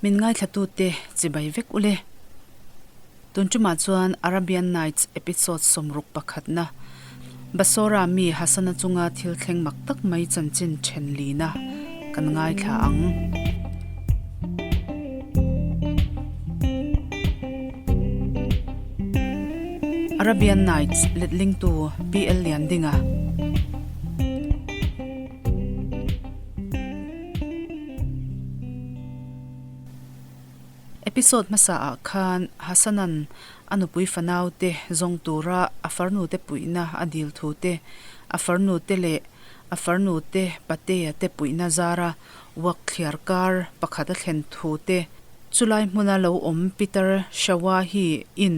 Min ngaithlatute chibai vek ule. Tun tumah chuan Arabian Nights episode 60 pakhatna, Basora mi Hasana chunga thil thleng mak tak mai chanchin then lina kan ngaithla ang. Arabian Nights letlingtu PL Liandinga. Episode hmasa ah khan Hasanan a nupui fanau te zawng tura a farnu te puihna a dil thu te, a farnu te leh a farnu te patea te puihna zara uak thliar kar pakhat a thlen thu te, chulai hmuna lo awm Peter Shawahi in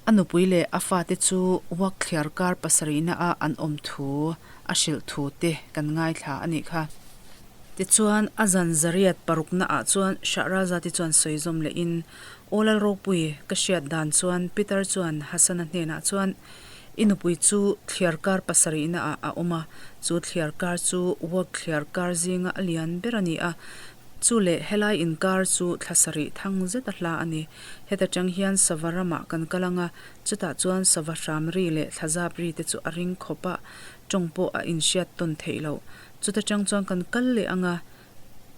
a nupui leh a fate chu uak thliar kar pasarihna a an awm thu a hrilh thu te kan ngaithla a nih kha. Tichuan, a zan zariat parukna ah chuan Shahrazad-i chuan sawi zawm leh in, Aw Lalropui, ka hriat dan chuan Peter chuan Hassan-a hnenah chuan, I nupui chu thliar kar pasarihna ah a awm a, chu thliar kar chu work thliar kar zinga a lian ber a ni a, chu leh helai inkar chu thla sarih thang zet a hla a ni. Heta tang hian sava ramah kan kal ang a, chutah chuan sava hram ri leh thlazap ri te chu a ring khawp a, tawng pawh a inhriat tawn theih loh. Chuta tang chuan kan kal leh ang a,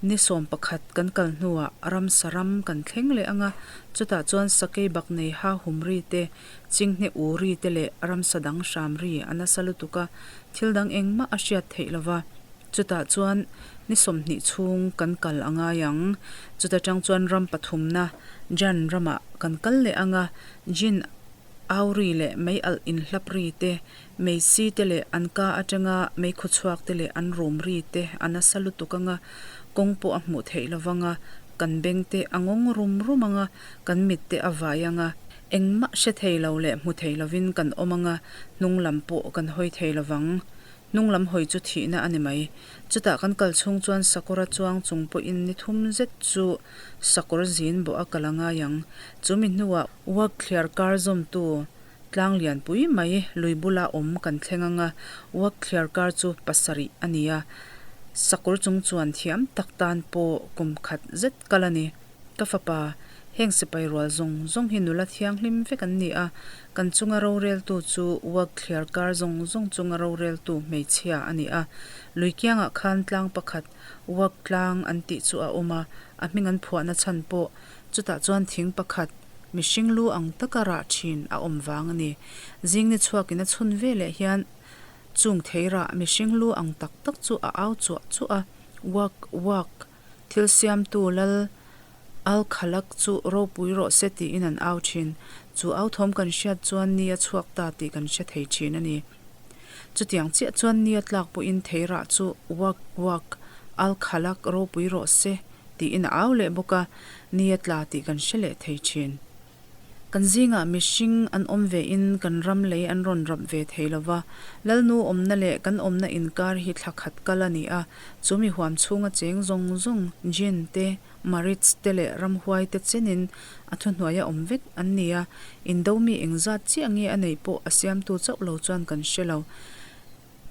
ni 11 kan kal hnuah ramsa ram kan thleng leh ang a, chutah chuan sakei bak nei ha hum ri te, chinghne u ri te leh ramsa dang hram ri a nasa lutuk a, thil dang engmah a hriat theih lo va. Chutah chuan ni 20 chhung kan kal a ngai ang. Chuta tang chuan ram pathumna, Jan ramah kan kal leh ang a, Jin au ri leh mei alh inhlap ri te, Mei si te leh an ka atanga mei khaw chhuak te leh an rum ri te a nasa lutuk anga, kawng pawh a hmuh theih lo vanga, kan beng te a ngawng rum rum anga, kan mit te a vai anga, engmah hre thei lo leh hmu thei lovin kan awm anga, hnung lam pawh kan hawi thei lo vang. Hnung lam hawi chu thihna a ni mai. Chutah kan kal chhung chuan sakawra chuang chung pawhin ni thum zet chu sakawr zin bawh a kal a ngai ang. Chu mi hnuah uak thliar kar zawmtu Tlang lianpui mai lui bula awm kan thleng ang a, uak thliar kar chu pasarih a ni a, sakawr chung chuan thiam tak tan pawh kum khat zet kal a ni. Ka fapa, heng sipai rual zawng zawng hi nula thianghlim vek an ni a, kan chunga roreltu chu uak thliar kar zawng zawng chunga roreltu hmeichhia a ni a. Lui kiangah khan tlang pakhat, uak tlang an tih chu a awm a, a hming an phuahna chhan pawh chutah chuan thing pakhat, Mihring lu ang taka rah thin a awm vang a ni. Zing ni chhuakin a chhun ve leh hian chung thei rah mihring lu ang tak tak chu a au chuah chuah a, Wak, wak, thil siamtu lal Al Khalak chu ropui rawh se tiin an au thin. Chu au thawm kan hriat chuan ni a chhuak ta tih kan hre thei thin a ni. Chutiang chiah chuan ni a tlak pawhin thei rah chu Wak, wak, Al Khalak ropui rawh se tiin a au leh bawk a, ni a tla tih kan hre leh thei thin. Kan zingah mihring an awm ve in kan ram lei an rawn rap ve thei lo va, Lalnu awmna leh kan awmna inkar hi thla khat kal a ni a, chu mi huam chhunga cheng zawng zawng Jin te, Marits te leh ramhuai te chenin a thuhnuaia awm vek an ni a, indo mi engzat chiah nge a neih pawh a siamtu chauh lo chuan kan hre lo.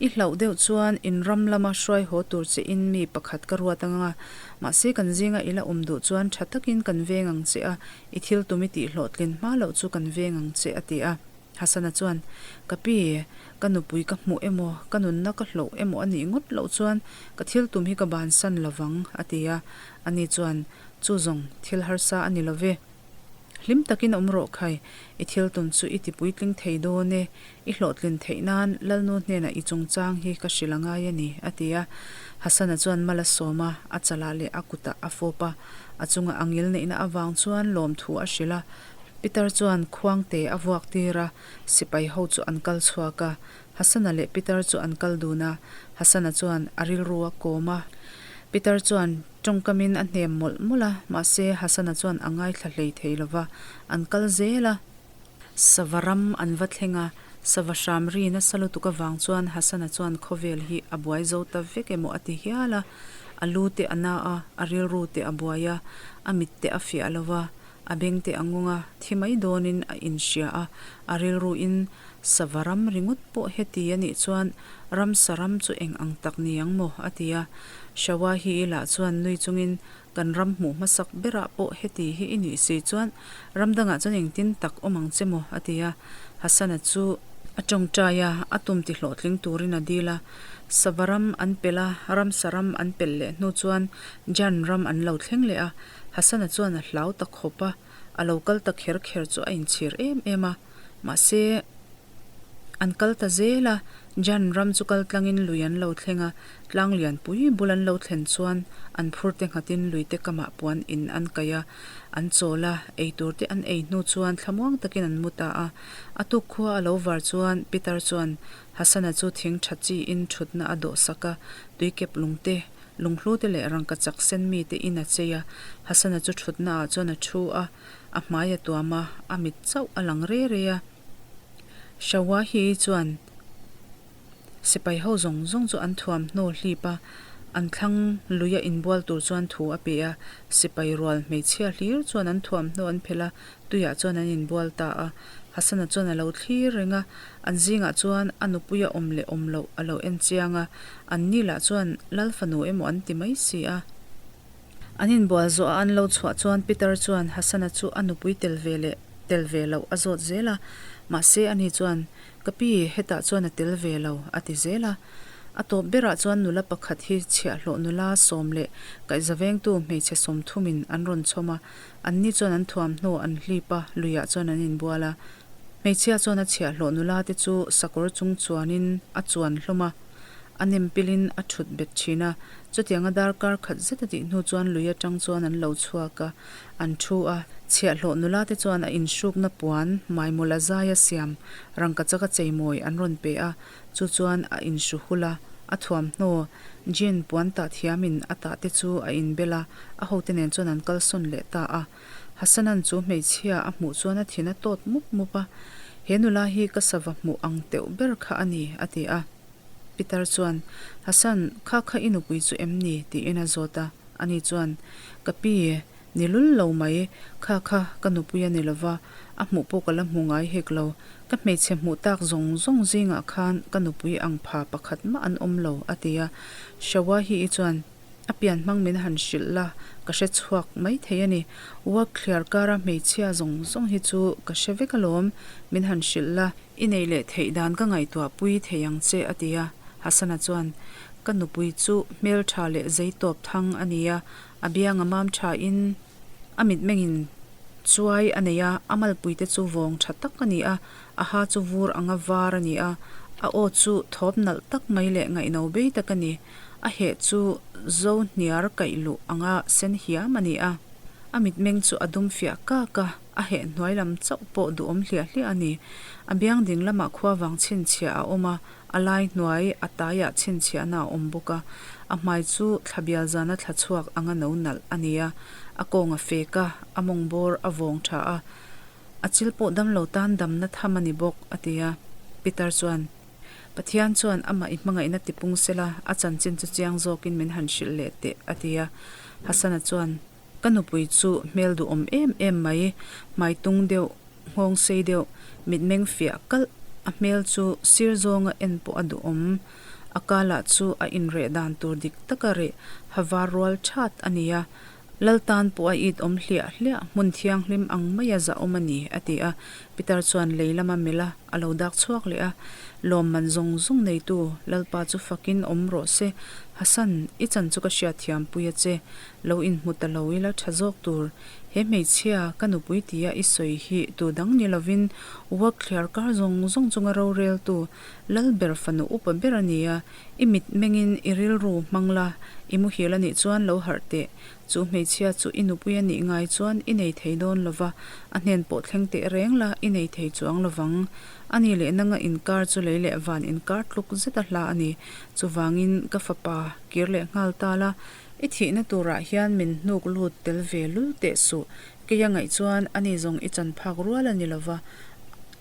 I hlauh deuh chuan in ram lama hruai haw tur che in mi pakhat ka ruat ang a, mahse kan zinga i la awm duh chuan tha takin kan veng ang che a, i thil tum i tih hlawhtlin hma loh chu kan veng ang che a ti a. Hasana chuan, Ka pi, ka nupui ka hmuh emaw, ka nunna ka hloh emaw a nih ngawt loh chuan ka thil tum hi ka bansan lovang a ti a. Ani chuan, Chu zawng, thil harsa a ni lo ve. Hlim takin awm rawh khai, i thil tum chu i ti puitling thei dawn e, i hlawhtlin theih nan Lalnu hnenah i chungchang hi ka hrilh a ngai a ni, a ti a. Hasana chuan mal a sawm a, a chalah leh a kutah a fawp a, a chunga a ngil neihna avang chuan lawmthu a hrilh a. Peter chuan khuangte a vuak tir a, sipai ho chu an kal chhuak a. Hasana leh Peter chu an kal dun a, Hasana chuan a rilru a kawm a. Peter chuan Tawngkamin a hnem mawlh mawlh a, mahse Hasana chuan a ngaithla hlei thei lo va, an kal zel a. Sava ram an va thleng a, sava hram ri nasa lutuk avang chuan Hasana chuan khawvel hi a buai zo ta vek emaw a ti hial a. A lu te a na a, a rilru te a buai a, a mit te a fiah lo va, a beng te a ngawng a, thi mai dawnin a inhria a, a rilruin sava ram ringawt pawh heti a nih chuan ramsa ram chu eng ang tak ni ang maw a ti a. Shawahi-i lah chuan nui chungin, Kan ram hmuh hmasak berah pawh heti hi i nih si chuan ram dangah chuan engtin tak awm ang che maw? a ti a. Hassan-a chu a tawngtai a, a tum ti hlawhtling turin a dil a. Sava ram an pelh a, ramsa ram an pelh leh hnu chuan Jan ram an lo thleng leh a. Hassan-a chuan a hlau ta khawp a, a lo kal ta kher kher chu a inchhir em em a. Mahse, an kal ta zel a, Jan ram chu kal tlangin lui an lo thleng a, tlang lianpui bul an lo thlen chuan an phur te nghatin lui te kamah puan in an kaih a, an chawl a, eitur te an ei hnu chuan thlamuang takin an mu ta a. A tuk khua a lo var chuan Peter chuan Hassan-a chu thing tha chiin thutna a dawh sak a, tuikep lung te, lunghlu te leh rangkachak sen mi te in a chei a, Hassan-a chu thutna ah chuan a thu a, a hmai a tuam a, a mit chauh a lang re re a. Shawahi chuan sipai ho zawng zawng chu an thuamhnaw hlip a, an thlang luia inbual tur chuan thu a pe a. Sipai rual hmeichhia hlir chuan an thuamhnaw an phelh a, tuiah chuan an inbual ta a. Hasana chuan a lo thlir reng a, an zingah chuan a nupuia awm leh awm loh a lo en chiang a, an ni lah chuan Lal fanu emaw an ti mai si a. An inbual zawh a an lo chhuah chuan Peter chuan Hassan-a chu a nupui tel ve leh tel ve loh a zawt zel a, mahse ani chuan, Ka pi, hetah chuan a tel ve lo, a ti zel a. A tawp berah chuan nula pakhat hi chhiahhlawh nula sawm leh kaihza vengtu hmeichhe sawmthumin an rawn chhawm a, anni chuan an thuamhnaw an hlip a, luiah chuan an inbual a. Hmeichhia chuan a chhiahhlawh nula te chu sakawr chung chuanin a chuan hlawm a. A nem pilin a thut bet thin a, chutianga darkar khat zet a tih hnu chuan lui atang chuan an lo chhuak a, an thu a. Chhiahhlawh nula te chuan a inhrukna puan maimawla zaia siam rangkachak a cheimawi an rawn pe a, chu chuan a inhru hul a, a thuamhnaw jean puan tah thiamin a tah te chu a inbel a, a hote nen chuan an kalsawn leh ta a. Hassanan chu hmeichhia a hmuh chuan a thin a tawt mup mup a, He nula hi ka sava hmuh ang teuh ber kha a ni, a ti a. Pitar chuan, Hassan, kha kha i nupui chu em ni? tiin a zawt a. Ani chuan, Ka pi, ni lul lo mai, kha kha ka nupui a ni lo va, a hmuh pawh ka la hmu ngai hek lo. Ka hmeichhe hmuh tak zawng zawng zingah khan ka nupui ang pha pakhat mah an awm lo, a ti a. Shawahi-i chuan, A pian hmang min han hrilh la, ka hre chhuak mai thei a ni. Work thliar kara hmeichhia zawng zawng hi chu ka hre vek alawm, min han hrilh la. I neih leh theih dan ka ngaihtuah pui thei ang che, a ti a. Hasana chuan, Ka nupui chu hmeltha leh zei tawp thang a ni a, a biang a mam thain a mitmengin chuai a nei a, a malpuite chu vawng tha tak a ni a, a ha chu vur anga var a ni a, a aw chu thawp nalh tak mai leh ngaihno bei tak a ni. A heh chu zo hniar kaih luh anga sen hiam a ni a, a mitmeng chu a dum fiah kak a, a heh hnuai lam chauh pawh duhawm hliah hliah a ni. A biang ding lamah khua vang chhinchhiah a awm a, a lai hnuai a taiah chhinchhiahna a awm bawk a, a hmai chu thla bial zana thla chhuak anga no nalh a ni a, a kawng a fek a, a mawng bawr a vawng tha a, a chil pawh damlo tan damna tham a ni bawk, a ti a. Peter chuan. Pathian chuan amah i hmangaihna tipung sela, a chanchin chu chiang zawkin min han hrilh leh teh, a ti a. Hasana chuan, Ka nupui chu hmel duhawm em em mai, hmai tung deuh, nghawng sei deuh, mitmeng fiah kalh, a hmel chu sir zawnga en pawh a duhawm. A ka lah chu a inreh dan tur dik taka reh ha var rual that a ni a. Lal tan pawh a it awm hliah hliah, hmun thianghlim ang maia zahawm a ni, a ti a. Peter chuan lei lama melh a, a lo dak chhuak leh a. Lawmman zawng zawng neitu Lalpa chu fakin awm rawh se. Hassan, i chan chu ka hriatthiam pui a che. Lo inhmu ta lo ila tha zawk tur. He hmeichhia, ka nupui tia i sawi hi tu dang ni lovin work thliar kar zawng zawng chunga roreltu Lalber fanu upa ber a ni a. I mit mengin i rilru hmang la, i muhil a nih chuan lo harh teh. Chu hmeichhia chu i nupui a nih ngai chuan i nei thei dawn lo va, a hnen pawh thleng teh reng la, i nei thei chuang lo vang. A ni leh nanga inkar chu lei leh van inkar tluk zet a hla a ni. Chuvangin ka fapa kir leh nghal ta la, i thihna turah hian min hnuk lut tel ve lul teh suh. Keia ngaih chuan ani zawng i chan phak rual a ni lo va,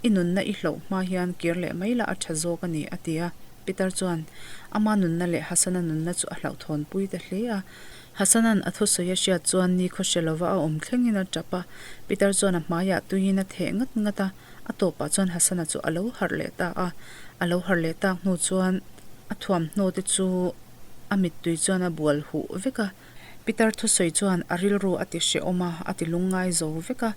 i nunna i hloh hma hian kir leh mai la a tha zawk a ni, a ti a. Peter chuan ama nunna leh Hassan-a nunna chu a hlauhthawnpui ta hle a. Hassan-a'n a thusawi a hriat chuan nikhaw hre lova a awm thlengin a tap a. Peter chuan a hmaiah tuiin a theh ngat ngat a, a tawpah chuan Hassan-a chu a lo harh leh ta a. A lo harh leh tak hnu chuan a thuamhnaw te chu. A mittui chuan a bual huh vek a. Pitar thusawi chuan a rilru a ti hrehawm a, a ti lungngai zo vek a.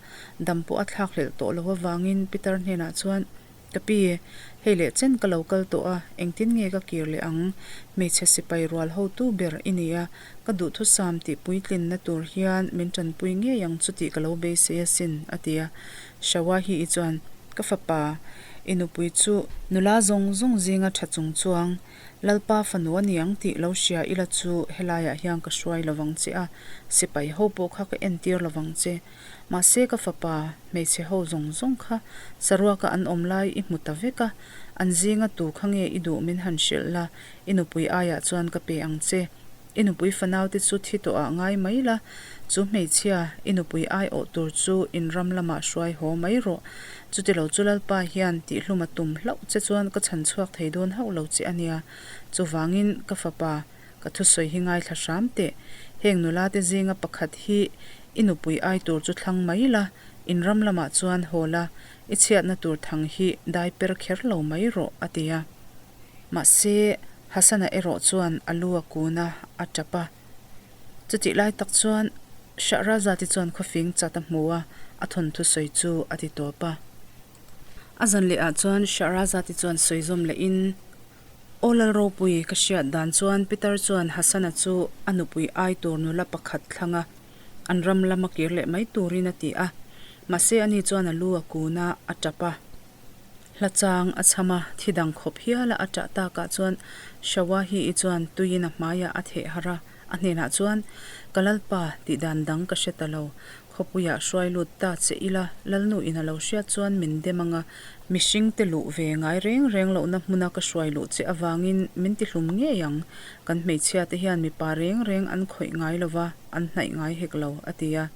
Dam pawh a thlakhlelh tawh loh avangin Pitar hnenah chuan, Ka pi, hei leh chen ka lo kal tawh a, engtin nge ka kir leh ang? Hmeichhe sipai rual hotu ber i ni a, ka duhthusam tih puitlinna tur hian min tanpui ngei ang chu tih ka lo beisei asin, a ti a. Shawahi-i chuan, Ka fapa, i nupui chu nula zawng zawng zinga tha chung chuang Lalpa fanu a ni ang tih lo hria ila chu helaiah hian ka hruai lovang che a, sipai ho pawh kha ka entir lovang che. Mahse ka fapa, hmeichhe ho zawng zawng kha saruaka an awm lai i hmu ta vek a, an zinga tu kha nge i duh min han hrilh la, i nupui aiah chuan ka pe ang che. I nupui fanaute chu thi tawhah ngai mai la, chu hmeichhia, i nupui aiawh tur chu in ram lamah hruai haw mai rawh. Chutilo chu Lalpa hian tihhlum a tum hlauh che chuan ka chhan chhuak thei dawn hauh lo che a nia. Chuvangin, ka fapa, ka thusawi hi ngaithla hram teh. Heng nulate zinga pakhat hi i nupui ai tur chu thlang mai la, in ram lamah chuan haw la, i chhiatna tur thang hi dai per kher lo mai rawh, a ti a. Mahse, Hassan-a erawh chuan a lu a kun a, a tap a. Chutih lai tak chuan Shahrazad-i chuan khawfing chat a hmu a, a thawnthu sawi chu a ti tawp a. A zan lehah chuan Shahrazad-i chuan sawi zawm lehin, Aw Lalropui, ka hriat dan chuan Pitar chuan Hassan-a chu a nupui ai tur nula pakhat thlang a, an ram lama kir leh mai turin a ti a. Mahse ani chuan a lu a kun a, a tap a. Hla chang a chham a, thi dang khawp hiala a ṭah takah chuan Shawahi-i chuan tuiin a hmaiah a theh harh a, a hnenah chuan, Ka Lalpa, tih dan dang ka hre ta lo. Khawpuiah hruai lut ta che ila, Lalnu in a lo hriat chuan min dem ang a, mihringte luh ve ngai reng reng lohna hmuna ka hruai luh che avangin min tihlum ngei ang. Kan hmeichhiate hian mipa reng reng an khawih ngai lo va, an hnaih ngai hek lo, a ti a.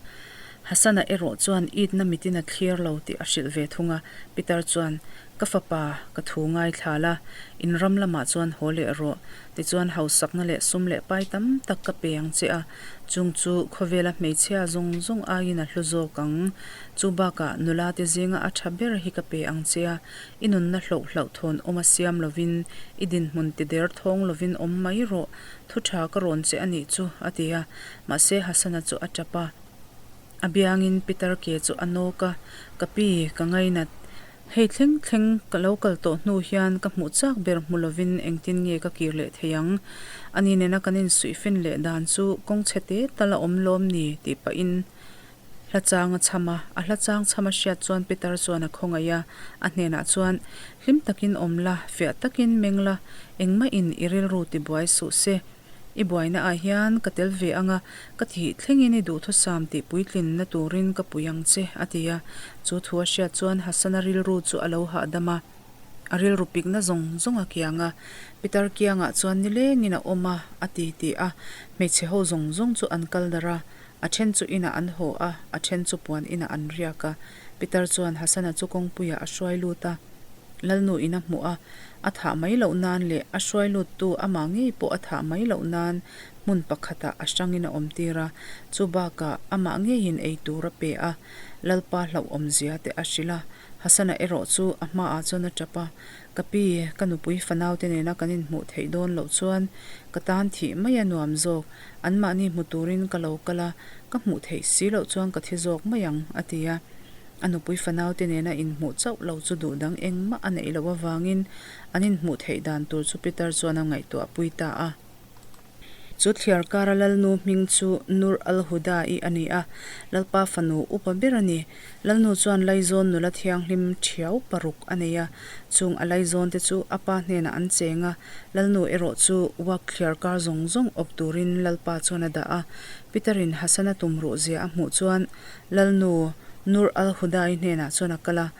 Hassan-a erawh chuan itna mitin a thlir lo tih a hrilh ve thung a, Peter chuan, Ka fapa, ka thu ngaithla la, in ram lamah chuan haw leh rawh. Tichuan hausakna leh sum leh pai tam tak ka pe ang che a, chung chu khawvela hmeichhia zawng zawng aiin a hlu zawk ang. Chu bakah nula te zinga a tha ber hi ka pe ang che a, i nunna hloh hlauhthawn awm a siam lovin, i dinhmun ti der thawng lovin awm mai rawh, thu tha ka rawn che a nih chu, a ti a. Mahse Hassan-a chu a tap a. A biangin Peter ke chu a nawk a, Ka pi, ka ngainat. Hei thleng thleng ka lo kal tawh hnu hian ka hmuh chak ber hmu lovin engtin nge ka kir leh thei ang? Ani nena kan insuih fin leh dan chu kawng chhe te tal a awm lawm ni? tih pahin hla chang a chham a. A hla chang chham a hriat chuan Peter chuan a khawngaih a, a hnenah chuan, Hlim takin awm la, fiah takin meng la, engmahin i rilru tibuai suh se. I buaina ah hian ka tel ve ang a, ka thih thlengin i duhthusam tih puitlinna turin ka pui ang che, a ti a. Chu thu a hriat chuan Hassan-a rilru chu a lo hahdam a, a rilru pikna zawng zawng a kiang a. Pitar kiangah chuan nilengin a awm a, a ti ti a. Hmeichhe ho zawng zawng chu an kal darh a, a then chu inah an haw a, a then chu puan inah an riak a. Pitar chuan Hassan-a chu kawngpuiah a hruai lut a. Lalnu in a hmuh a, a thah mai loh nan leh a hruai luttu amah ngei pawh a thah mai loh nan hmun pakhatah a hrangin a awmtir a, chu bakah amah ngeiin ei tur a pe a, Lalpa hlauhawmzia te a hrilh a, Hassan-a erawh chu a hmaah chuan a tap a, Ka pi, ka nupui fanaute nena kan inhmuh theih dawn loh chuan ka tan thih mai a nuam zawk, anmahni hmu turin ka lo kal a, ka hmuh theih si loh chuan ka thi zawk mai ang, a ti a. A nupui fanaute nena inhmuh chauh lo chu duh dang engmah a neih loh avangin an inhmuh theih dan tur chu Peter chuan a ngaihtuah pui ta a. Chu thliar kara Lalnu hming chu Nur al-Huda-i a ni a, Lalpa fanu upa ber a ni. Lalnu chuan Laizawn nula thianghlim thiau paruk a nei a, chung a Laizawnte chu a pa hnenah an cheng a, Lalnu erawh chu uak thliar kar zawng zawng awp turin Lalpa chuan a dah a. Peter-in Hassan-a tumruhzia a hmuh chuan Lalnu Nur al-Huda-i hnenah chuan a kal a,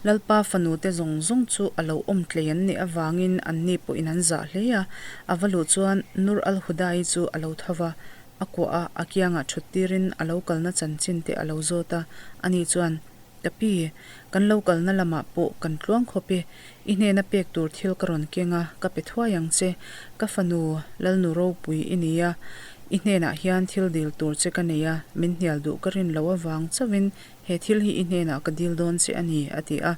Lalpa fanute zawng zawng chu a lo awm tlei an nih avangin anni pawhin an zah hle a. A va luh chuan Nur al-Huda-i chu a lo tho va, a kuah a, a kiangah thut tirin a lo kalna chanchin te a lo zawt a. Ani chuan, Ka pi, kan lo kalna lamah pawh kan tluang khawp e, i hnena pek tur thil ka rawn keng a, ka pe thuai ang che. Ka fanu, Lalnu ropui i ni a, I hnenah hian thil dil tur che ka nei a, min hnial duh ka rin loh avang chauhin he thil hi i hnenah ka dil dawn che a ni, a ti a.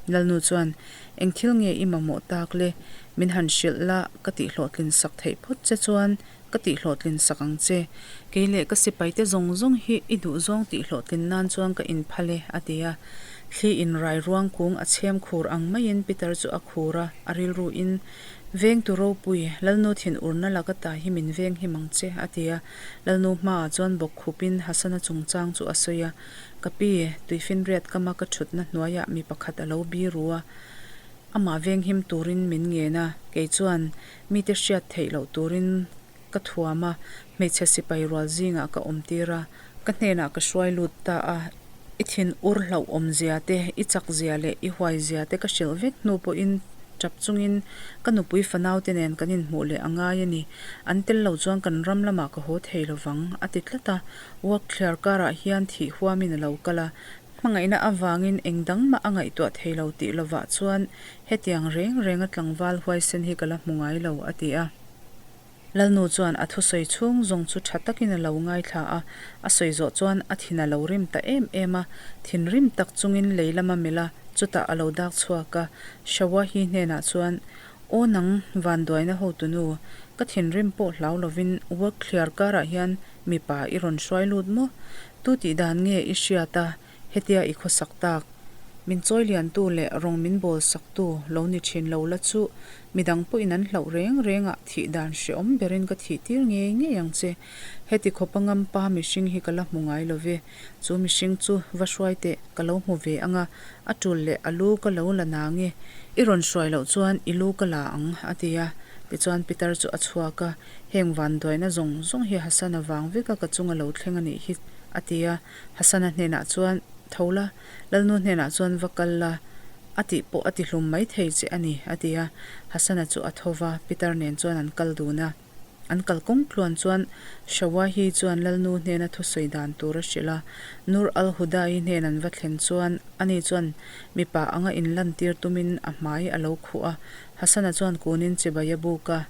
Lalnu chuan, Eng thil nge i mamawh tak le? Min han hrilh la, ka tihhlawhtlin sak theih phawt che chuan ka tihhlawhtlin sak ang che. Kei leh ka sipaite zawng zawng hi i duhzawng tihhlawhtlin nan chuan ka inphal e, a ti a. Thli inrai ruang kung a chhem khur ang maiin Peter chu a khur a, a rilruin, Vengtu ropui, Lalnu thin urna laka ta hi min veng him ang che, a ti a. Lalnu hmaah chuan bawk khupin Hasana chungchang chu a sawi a. Ka pi, tuifinriat kama ka thutna hnuaiah mi pakhat a lo biru a, amah venghim turin min ngen a, kei chuan mite hriat theih loh turin ka thuam a, hmeichhe sipai rual zingah ka awmtir a, ka hnenah ka hruai lut ta a, i thin ur hlauhawm zia te, i chak zia leh i huai zia te ka hrilh vek hnu pawhin tap chungin ka nupui fanau te nen kan inhmuh leh a ngai a ni, an tel lo chuan kan ram lamah ka haw thei lovang, a ti tlat a. Uak thliar karah hian thih huamin a lo kal a, hmangaihna avangin eng dang mah a ngaihtuah thei lo tih lovah chuan hetiang reng renga tlangval huaisen hi ka la hmu ngai lo, a ti a. Lalnu chuan a thusawi chhung zawng chu tha takin a lo ngaithla a, a sawi zawh chuan a thin a lo rim ta em em a, thinrim tak chungin lei lama melh a, chutah a lo dak chhuak a, Shawahi hnenah chuan, Aw nang, vanduaina hotunu, ka thinrim pawh hlau lovin uak thliar karah hian Mipa i rawn hruai lut maw? Tu tih dan nge i hriat a, hetia i khawsak tak? Min chawi liantu leh rawng min bawl saktu lo ni thin lo la chu midang pawhin an hlauh reng reng ah thih dan hreawm berin ka thih tir ngei ngei ang che. Heti khawpa ngampa mihring hi ka la hmu ngai lo ve. Chu mihring chu va hruai teh ka lo hmu ve ang a, a tul leh a lu ka lo la nang e. I rawn hruai loh chuan i lu ka la ang, a ti a. Tichuan Pitar chu a chhuak a. Heng vanduaina zawng zawng hi Hasana vang veka ka chunga lo thleng a nih hi, a ti a. Hasana hnenah chuan, Tho la, Lalnu hnenah chuan va kal la, a tih pawh a ti hlum mai thei che a ni, a ti a. Hasana chu a tho va, Peter nen chuan an kal dun a. An kal kawng tluan chuan Shawahi chuan Lalnu hnena thusawi dan tur a hrilh a. Nur al-Huda-i hnen an va thlen chuan ani chuan mipa anga inlantir tumin a hmai a lo khuh a. Hasana chuan kunin chibai a buk a.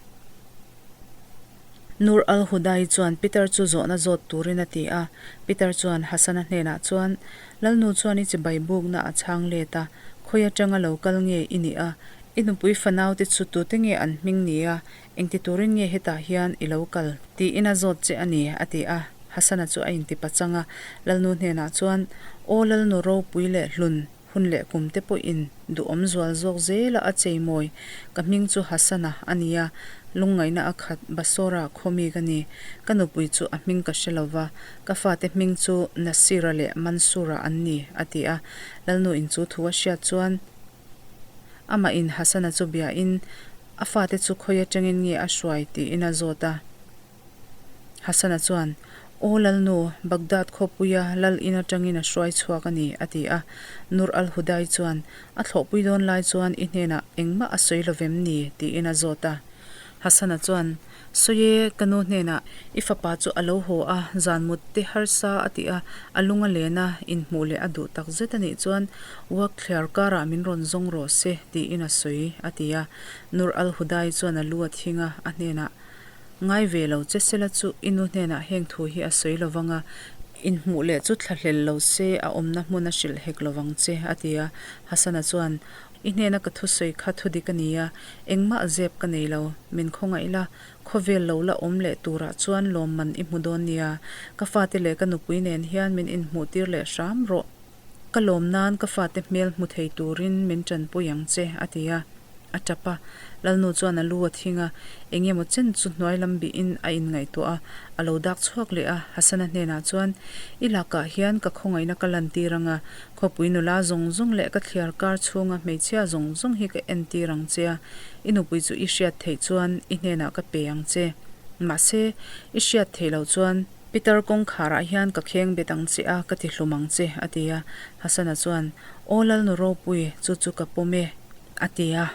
Nur al-Hudai chuan Peter chu zawhna zawt turin a ti a. Peter chuan Hasana hnenah chuan, Lalnu chuan i chibai bukna a chhang let a, khawi atanga lo kal nge i nih a? I nupui fanaute chu tute nge an hming ni a? Engti turin nge hetah hian i lo kal? Tiin a zawt che a ni, a ti a. Hasana chu a intipachang a. Lalnu hnenah chuan, Aw Lalnu ropui leh hlun, Hun leh kum te pawhin duhawm zual zawk zela a chei mawi. Ka hming chu Hasana a ni a, lungngaihna a khat Basora khawmi ka ni. Ka nupui chu a hming ka hre lo va, ka fate hming chu Nasira leh Mansura an ni, a ti a. Lalnu in chu thu a hriat chuan amah in Hasana chu biain a fate chu khawi atangin nge a hruai tiin a zawt a. Hasana chuan, Aw Lalnu, Baghdad khawpuia lal in atangin a hruai chhuak a ni, a ti a. Nur al-Hudai chuan, A thlawhpui dawn lai chuan i hnenah engmah a sawi lovem ni? tiin a zawt a. Hasana chuan, Sawi e, ka nu hnenah i fapa chu a lo haw a, zan mut te harsa a ti a, a lung a len a, inhmuh leh a duh tak zet a nih chuan uak thliar karah min rawn zawng rawh se, tiin a sawi, a ti a. Nur al-Hudai chuan a lu a thing a, a hnenah, Ngai ve lo che sela chu i nu hnenah heng thu hi a sawi lo vang a, inhmuh leh chu thlahlel lo se a awmna hmun a hrilh hek lo vang che, a ti a. Hasana chuan, I hnena ka thusawi kha thudik a ni a, engmah zep ka nei lo, min khawngaih la, khawvel lo la awm leh turah chuan lawmman i hmu dawn nia, ka fate leh ka nupui nen hian min inhmuh tir leh hram rawh. Ka lawm nan ka fate hmel hmu thei turin min tanpui ang che, a ti a. A tap a. Lalnu chuan a lu a thing a, eng emaw chen chu hnuai lam bihin a inngaihtuah a, a lo dak chhuak leh a. Hasana hnenah chuan, I lakah hian ka khawngaihna ka lantir ang a, khawpui nula zawng zawng leh ka thliar kar chhunga hmeichhia zawng zawng hi ka entir ang che a, i nupui chu i hriat theih chuan i hnenah ka pe ang che. Mahse, i hriat theih loh chuan, Peter kawngkharah hian ka kheng bet ang che a, ka ti hlum ang che, a ti a. Hasana chuan, Aw Lalnu ropui, chu chu ka pawm e, a ti a.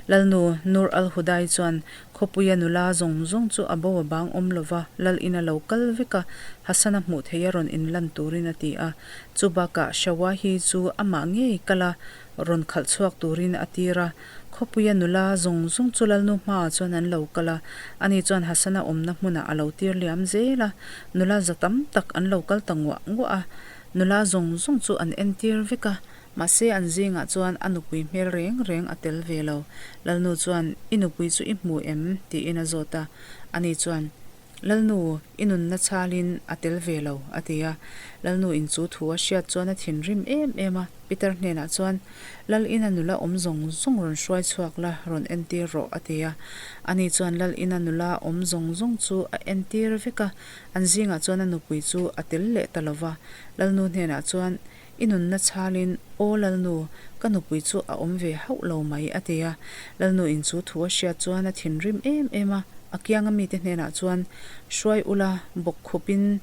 Lalnu Nur al-Hudai chuan khawpuia nula zawng zawng chu a bo a bang awm lova lal in a lo kal vek a, Hasana hmuh theih a rawn inlan turin a ti a. Chu bakah Shawahi chu amah ngei kal a, rawn khalh chhuak turin a tir a. Khawpuia nula zawng zawng chu Lalnu hmaah chuan an lo kal a, ani chuan Hasana awmna hmunah a lo tir liam zel a. Nula za tam tak an lo kal ta nguah nguah a, nula zawng zawng chu an entir vek a. Mahse an zingah chuan a nupui hmel reng reng a tel ve lo. Lalnu chuan, I nupui chu i hmu em? tiin a zawt a. Ani chuan, Lalnu, i nunna chhalin a tel ve lo, a ti a. Lalnu in chu thu a hriat chuan a thinrim em em a. Peter hnenah chuan, Lal ina nula awm zawng zawng rawn hruai chhuak la, rawn entir rawh, a ti a. Ani chuan Lal ina nula awm zawng zawng chu a entir vek a, an zingah chuan a nupui chu a tel leh ta lo va. Lalnu hnenah chuan, I nunna chhalin, Aw Lalnu, ka nupui chu a awm ve hauh lo mai, a ti a. Lalnu in chu thu a hriat chuan a thinrim em em a, a kianga mite hnenah chuan, Hruai ula, bawk khupin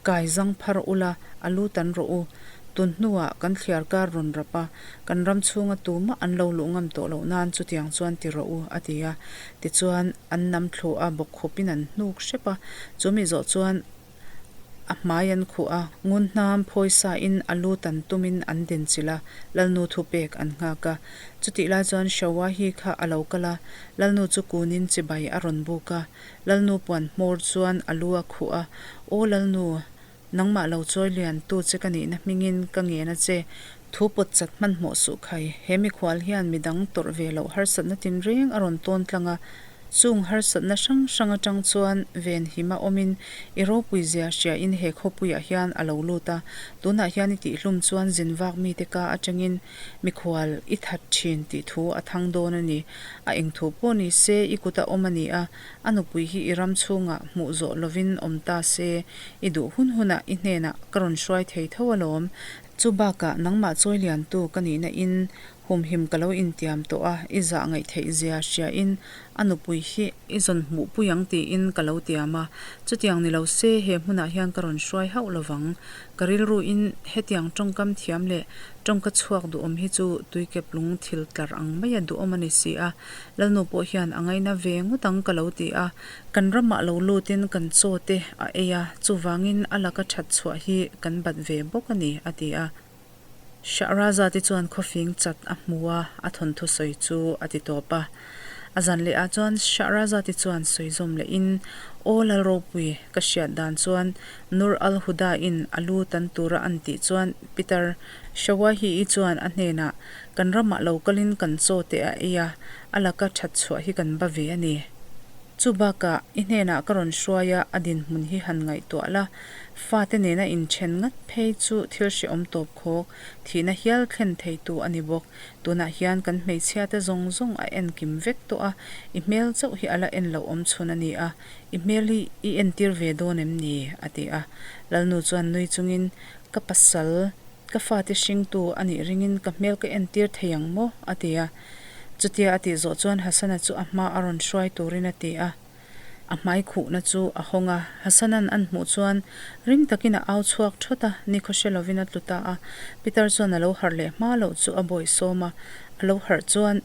kai zang phar ula, a lu tan rawh u. Tun hnuah kan thliar kar rawn rap a, kan ram chhunga tumah an lo luh ngam tawh loh nan chutiang chuan ti rawh u, a ti a. Tichuan, an nam thlu a, bawk khupin an hnuk hrep a. Chu mi zawh chuan A hmai an khuh a, ngun hnam phawisa in a lu tan tumin an den chilh a, Lalnu thupek an nghak a. Chutih lai chuan Shawahi kha a lo kal a, Lalnu chu kunin chibai a rawn buk a. Lalnu puan hmawr chuan a lu a khuh a, Aw Lalnu, nangmah lo chawi lian tu che ka nihna hmingin ka ngen a che, thu pawt chat hmanhmawh suh khai, he mikhual hian midang tawrh ve loh harsatna tinreng a rawn tawn tlang a, Chung harsatna hrang hrang atang chuan venhima awmin i ropui zia hriain he khawpuiah hian a lo lut a, tunah hian i tihhlum chuan zin vak mite ka atangin mikhual i that thin tih thu a thang dawn a ni. A eng thu pawh ni se i kuta awm a ni a, a nupui hi i ram chhungah hmuh zawh lovin awm ta se, i duh hun hunah i hnenah ka rawn hruai thei tho alawm. Chu bakah nangmah chawi liantu ka nihna in Humhim ka lo intiam tawh a, i zah ngaih theih zia hriain a nupui hi i zawn hmuh pui ang tiin ka lo tiam a, chutiang ni lo se he hmunah hian ka rawn hruai hauh lovang. Ka rilruin hetiang tawngkam thiam leh tawngka chhuak duhawm hi chu tuikeplung thil tlar ang maia duhawm a ni si a, Lalnu pawh hian a ngaina ve ngawt ang ka lo ti a, kan ramah lo lutin kan chaw te a ei a, chuvangin a laka that chhuah hi kan bat ve bawk a ni, a ti a. Shahrazad-i chuan khawfing chat a hmu a, a thawnthu sawi chu a ti tawp a. A zan leh ah chuan Shahrazad-i chuan sawi zawm leh in, Aw Lalropui, ka hriat dan chuan Nur al-Huda-in a lu tan tura an tih chuan Peter Shawahi-i chuan a hnenah, Kan ramah lo kalin kan chaw te a ei a, a laka that chhuah hi kan ba ve a ni. Chu bakah i hnenah ka rawn hruai a, a dinhmun hi han ngaihtuah la, Fate nena inthen ngat phei chu thil hrehawm tawp khawk, thihna hial thlen theitu a ni bawk. Tunah hian kan hmeichhiate zawng zawng a en kim vek tawh a, i hmel chauh hi a la en loh awm chhun a ni a, i hmel hi i entir ve dawn em ni? a ti a. Lalnu chuan nui chungin, Ka pasal, ka fate hringtu a nih ringin ka hmel ka entir thei ang maw? a ti a. Chutia a tih zawh chuan Hasana chu a hma a rawn hruai turin a ti a. A hmai khuhna chu a hawng a, Hasana'n an hmuh chuan ring takin a au chhuak thawt a, nikhaw hre lovin a tlu ta a. Peter chuan a lo harh leh hma loh chu a bawih sawm a, a lo harh chuan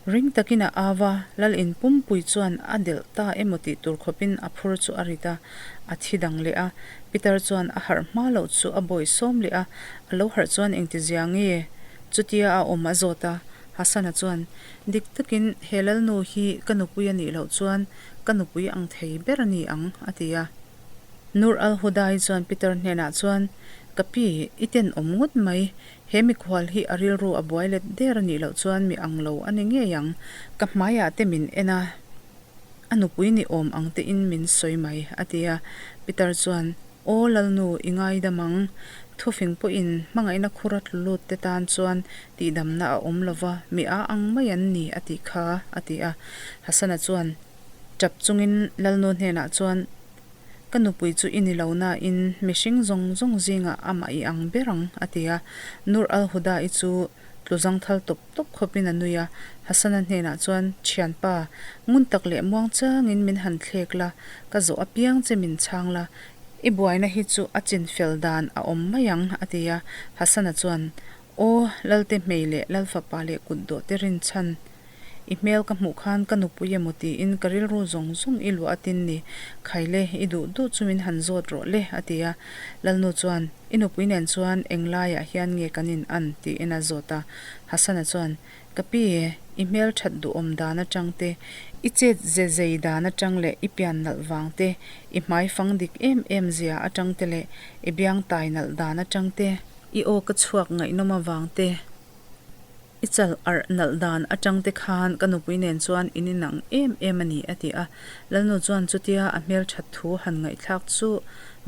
ring takin a au a, Lal in pumpui chuan a delh ta emaw tih tur khawpin a phur chu a rit a, a thi dang leh a. Peter chuan a harh hma loh chu a bawih sawm leh a, a lo harh chuan engtizia nge chutia a awm a zawt a, Hasana chuan, Dik takin he Lalnu hi ka nupui a nih loh chuan ka nupui ang thei ber a ni ang, a ti a. Nur al-Hudai chuan Peter hnenah chuan, Ka pi, i tenawm ngawt mai. He mikhual hi a rilru a buai let der a nih loh chuan mi ang lo a ni ngei ang. Ka hmaiah te min en a, a nupui ni awm ang tein min sawi mai, a ti a. Peter chuan, Aw Lalnu, i ngaidam ang. Thufing pawhin hmangaihna khura tlu lut te tan chuan tihdamna a awm lo va, mi a ang mai an ni, a tih kha, a ti a. Hasana chuan tap chungin Lalnu hnenah chuan, Ka nupui chu i ni lo nain mihring zawng zawng zingah amah i ang ber ang, a ti a. Nur al-Huda-i chu tlu zangthal tawp tawp khawpin a nui a. Hasana hnenah chuan, Thianpa, ngun tak leh muang changin min han thlek la, ka zawh apiang che min chhang la, i buaina hi chu a chin fel dan a awm mai ang, a ti a. Hasana chuan, Aw, Lalte hmei leh Lalfapa leh kutdawh te rinchhan, i hmel ka hmuh khan ka nupui emaw tiin ka rilru zawng zawng i luah atin ni, Khaile, i duh duh chu min han zawt rawh le, a ti a. Lalnu chuan, I nupui nen chuan eng laiah hian nge kan in an? tiin a zawt a. Hasana chuan, Ka pi, i hmel that duhawm dan atang te, i chet ze zei dan atang leh i pian nalh vang te, i hmai fang dik em em zia atang te leh i biang tai nalh dan atang te. I aw ka chhuak ngaihnawm avang te, i chal arh nalh dan atang te khan ka nupui nen chuan in inang em em a ni, a ti a. Lalnu chuan chutia a hmelthat thu han ngaihthlak chu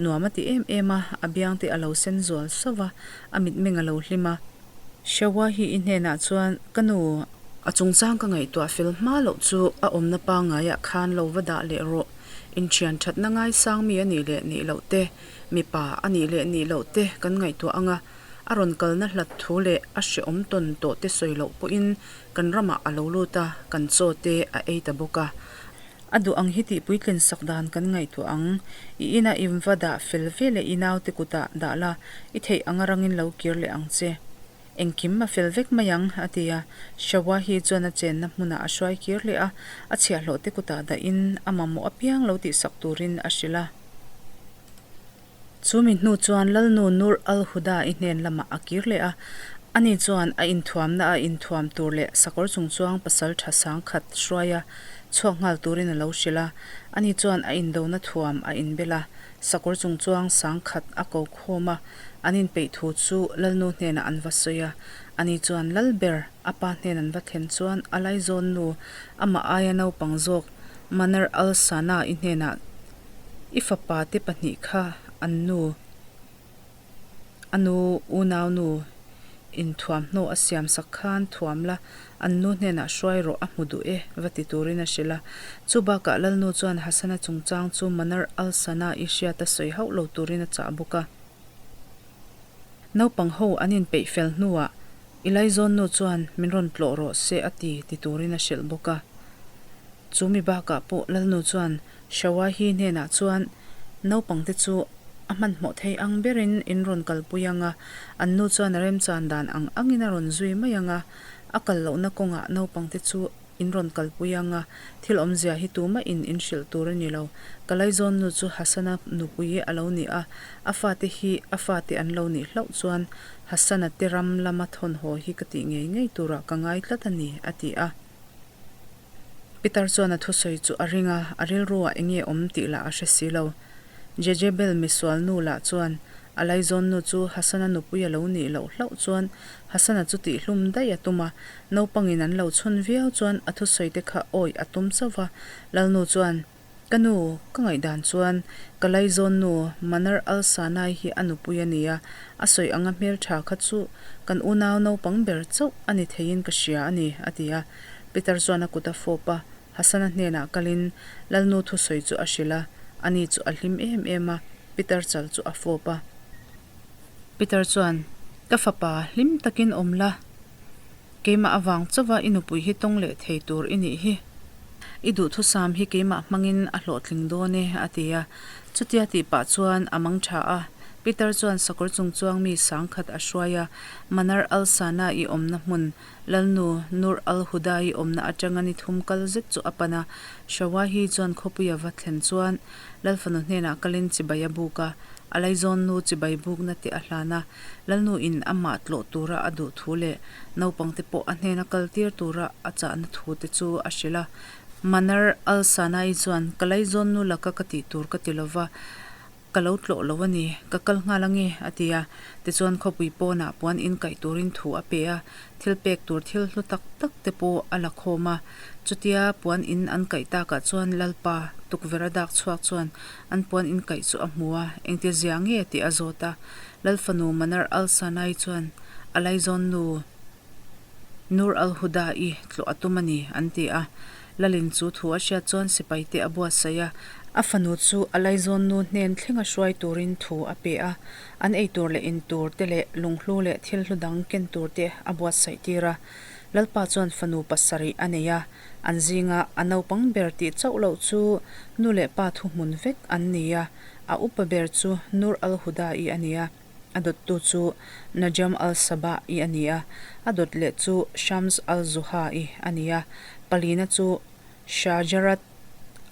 nuam a ti em em a, a biang te a lo sen zual sauh va, a mitmeng a lo hlim a. Shawa hi i hnenah chuan ka nu, a chungchang ka ngaihtuah fel hma loh chu a awmna pangaiah khan lo va dah leh rawh, inthian thatna ngaisang mi a nih leh nih loh te, mipa a nih leh nih loh te kan ngaihtuah ang a, a rawn kalna hlat thu leh a hrehawm tawn tawh te sawi loh pawhin kan ramah a lo lut a, kan chaw te a ei ta bawk a. A duh ang hi tih puitlin sak dan kan ngaihtuah ang. I ina i va dah fel ve leh i naute kutah dah la, i theih anga rangin lo kir leh ang che. Engkim a fel vek mai ang, a ti a. Shawahi chuan a chenna hmunah a hruai kir leh a, a chhiahhlawh te kutah dahin a mamawh apiang lo tihsak turin a hrilh a. Chu mi hnu chuan Lalnu Nur al-Huda-i hnen lamah a kir leh a, ani chuan a inthuamna a inthuam tur leh sakawr chungchuang pasal tha sangkhat hruaia chhuak nghal turin a lo hrilh a. Ani chuan a indona thuam a inbel a, sakawr chungchuang sangkhat a ko khawm a, an inpeih thu chu Lalnu hnenah an va sawi a. Ani chuan Lal ber a pa hnen an va thlen chuan a laizawn nu amah aia naupang zawk Manar al-Sana-i hnenah I fapa te pahnih kha an nu, a nu unaunu inthuamhnaw a siamsak khan thuam la, an nu hnenah hruai rawh a hmu duh e, va ti turin a hrilh a. Chu bakah Lalnu chuan Hasana chungchang chu Manar al-Sana-i hriat a sawi hauh lo turin a chah bawk a. Naupang ho an inpeih fel hnuah I laizawnnu chuan min rawn tlawh rawh se a ti ti turin a hrilh bawk a. Chu mi bakah pawh Lalnu chuan Shawahi hnenah chuan naupangte chu a hmanhmawh thei ang berin in rawn kalpui ang a, an nu chuan a remchan dan ang angin a rawn zui mai ang a, a kal lohna kawngah naupangte chu in rawn kalpui ang a, thil awmzia hi tumah in in hrilh tur a ni lo. Ka laizawnnu chu Hasana nupui a lo ni a, a fate hi a fate an lo nih hlauh chuan Hasana te ram lama thawnhaw hi ka tih ngei ngei turah ka ngai tlat a ni, a ti a. Peter chuan a thusawi chu a ring a, a rilruah eng nge awm tih lah a hre si lo. Jezebel misual nu lah chuan a laizawn nu chu Hasana nupui a lo nih loh hlauh chuan Hasana chu tihhlum daih a tum a, naupangin an lo chhun viau chuan a thusawi te kha awih a tum chauh va. Lalnu chuan, Ka nu, ka ngaihdan chuan ka laizawn nu Manar al-Sanai hi a nupui a ni a, a sawi anga hmeltha kha chu kan unau naupang ber chauh a ni theiin ka hria a ni, a ti a. Peter chuan a kut a fawp a, Hasana hnenah kalin Lalnu thusawi chu a hrilh a, ani chu a hlim em em a, Peter chal chu a fawp a. Peter chuan, Ka fapa, hlim takin awm la, keimah avang chauva i nupui hi tawng leh thei tur i nih hi. I duhthusam hi keimah hmangin a hlawhtling dawn e, a ti a. Chutia tih pah chuan a mang tha a. Peter chuan sakawr chungchuang mi sangkhat a hruai a, Manar al-Sana i awmna hmun, Lalnu Nur al-Huda-i awmna atanga ni thum kal zet chu a pan a, Shawahi chuan khawpui a va thlen chuan Lalfanu hnenah kalin chibai a buk a, a laizawn nu chibai bukna te a hlan a, Lalnu in amah tlawh tura a duh thu leh naupangte pawh a hnena kal tir tura a chahna thu te chu a hrilh a. Manar al-Sanai chuan, Ka laizawn nu laka ka tih tur ka ti lova, Ka lo tlawh lo a ni, ka kal nghal ange, a ti a. Tichuan khawpui pawnah puan in kaih turin thu a pe a, thil pek tur thil hlu tak tak te pawh a la khawm a. Chutia puan in an kaih takah chuan Lalpa tukverh a dak chhuak chuan an puan in kaih chu a hmu a, engti zia nge tih a zawt a. Lalfanu Manar al-Sanai chuan a laizawn nu, Nur al-Huda-i tlawh a tum a ni, an ti a. Lalin chu thu a hriat chuan sipaite a buatsaih a. A fanu chu a laizawn nu hnen thlenga hruai turin thu a pe a. An ei tur leh in tur te leh lunghlu leh thil hlu dang ken tur te a buatsaih tir a. Lalpa chuan fanu pasarih a nei a. An zinga a naupang ber tih chauh loh chu nu leh pa thuhmun vek an ni a. A upa ber chu Nur al-Huda-i a ni a. A dawttu chu Najam al-Sabah-i a ni a, a dawt leh chu Shams al-Zuha-i a ni a, palina chu Shajarat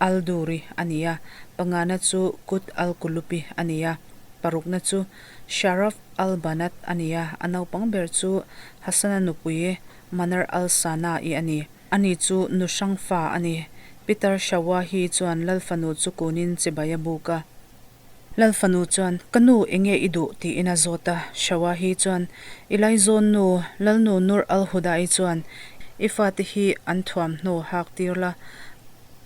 al-Duri a ni a, pangana chu Qut al-Qulubi a ni a, parukna chu Sharaf al-Banat a ni a, a naupang ber chu Hasana nupui Manar al-Sana-i a ni. Ani chu nu hrang fa a ni. Peter Shawahi chuan Lal fanu chu kunin chibai a buk a. Lal fanu chuan, Ka nu, enge i duh? tiin a zawt a. Shawahi chuan, I laizawn nu, Lalnu Nur al-Huda-i chuan, I fate hi an thuamhnaw hak tir la,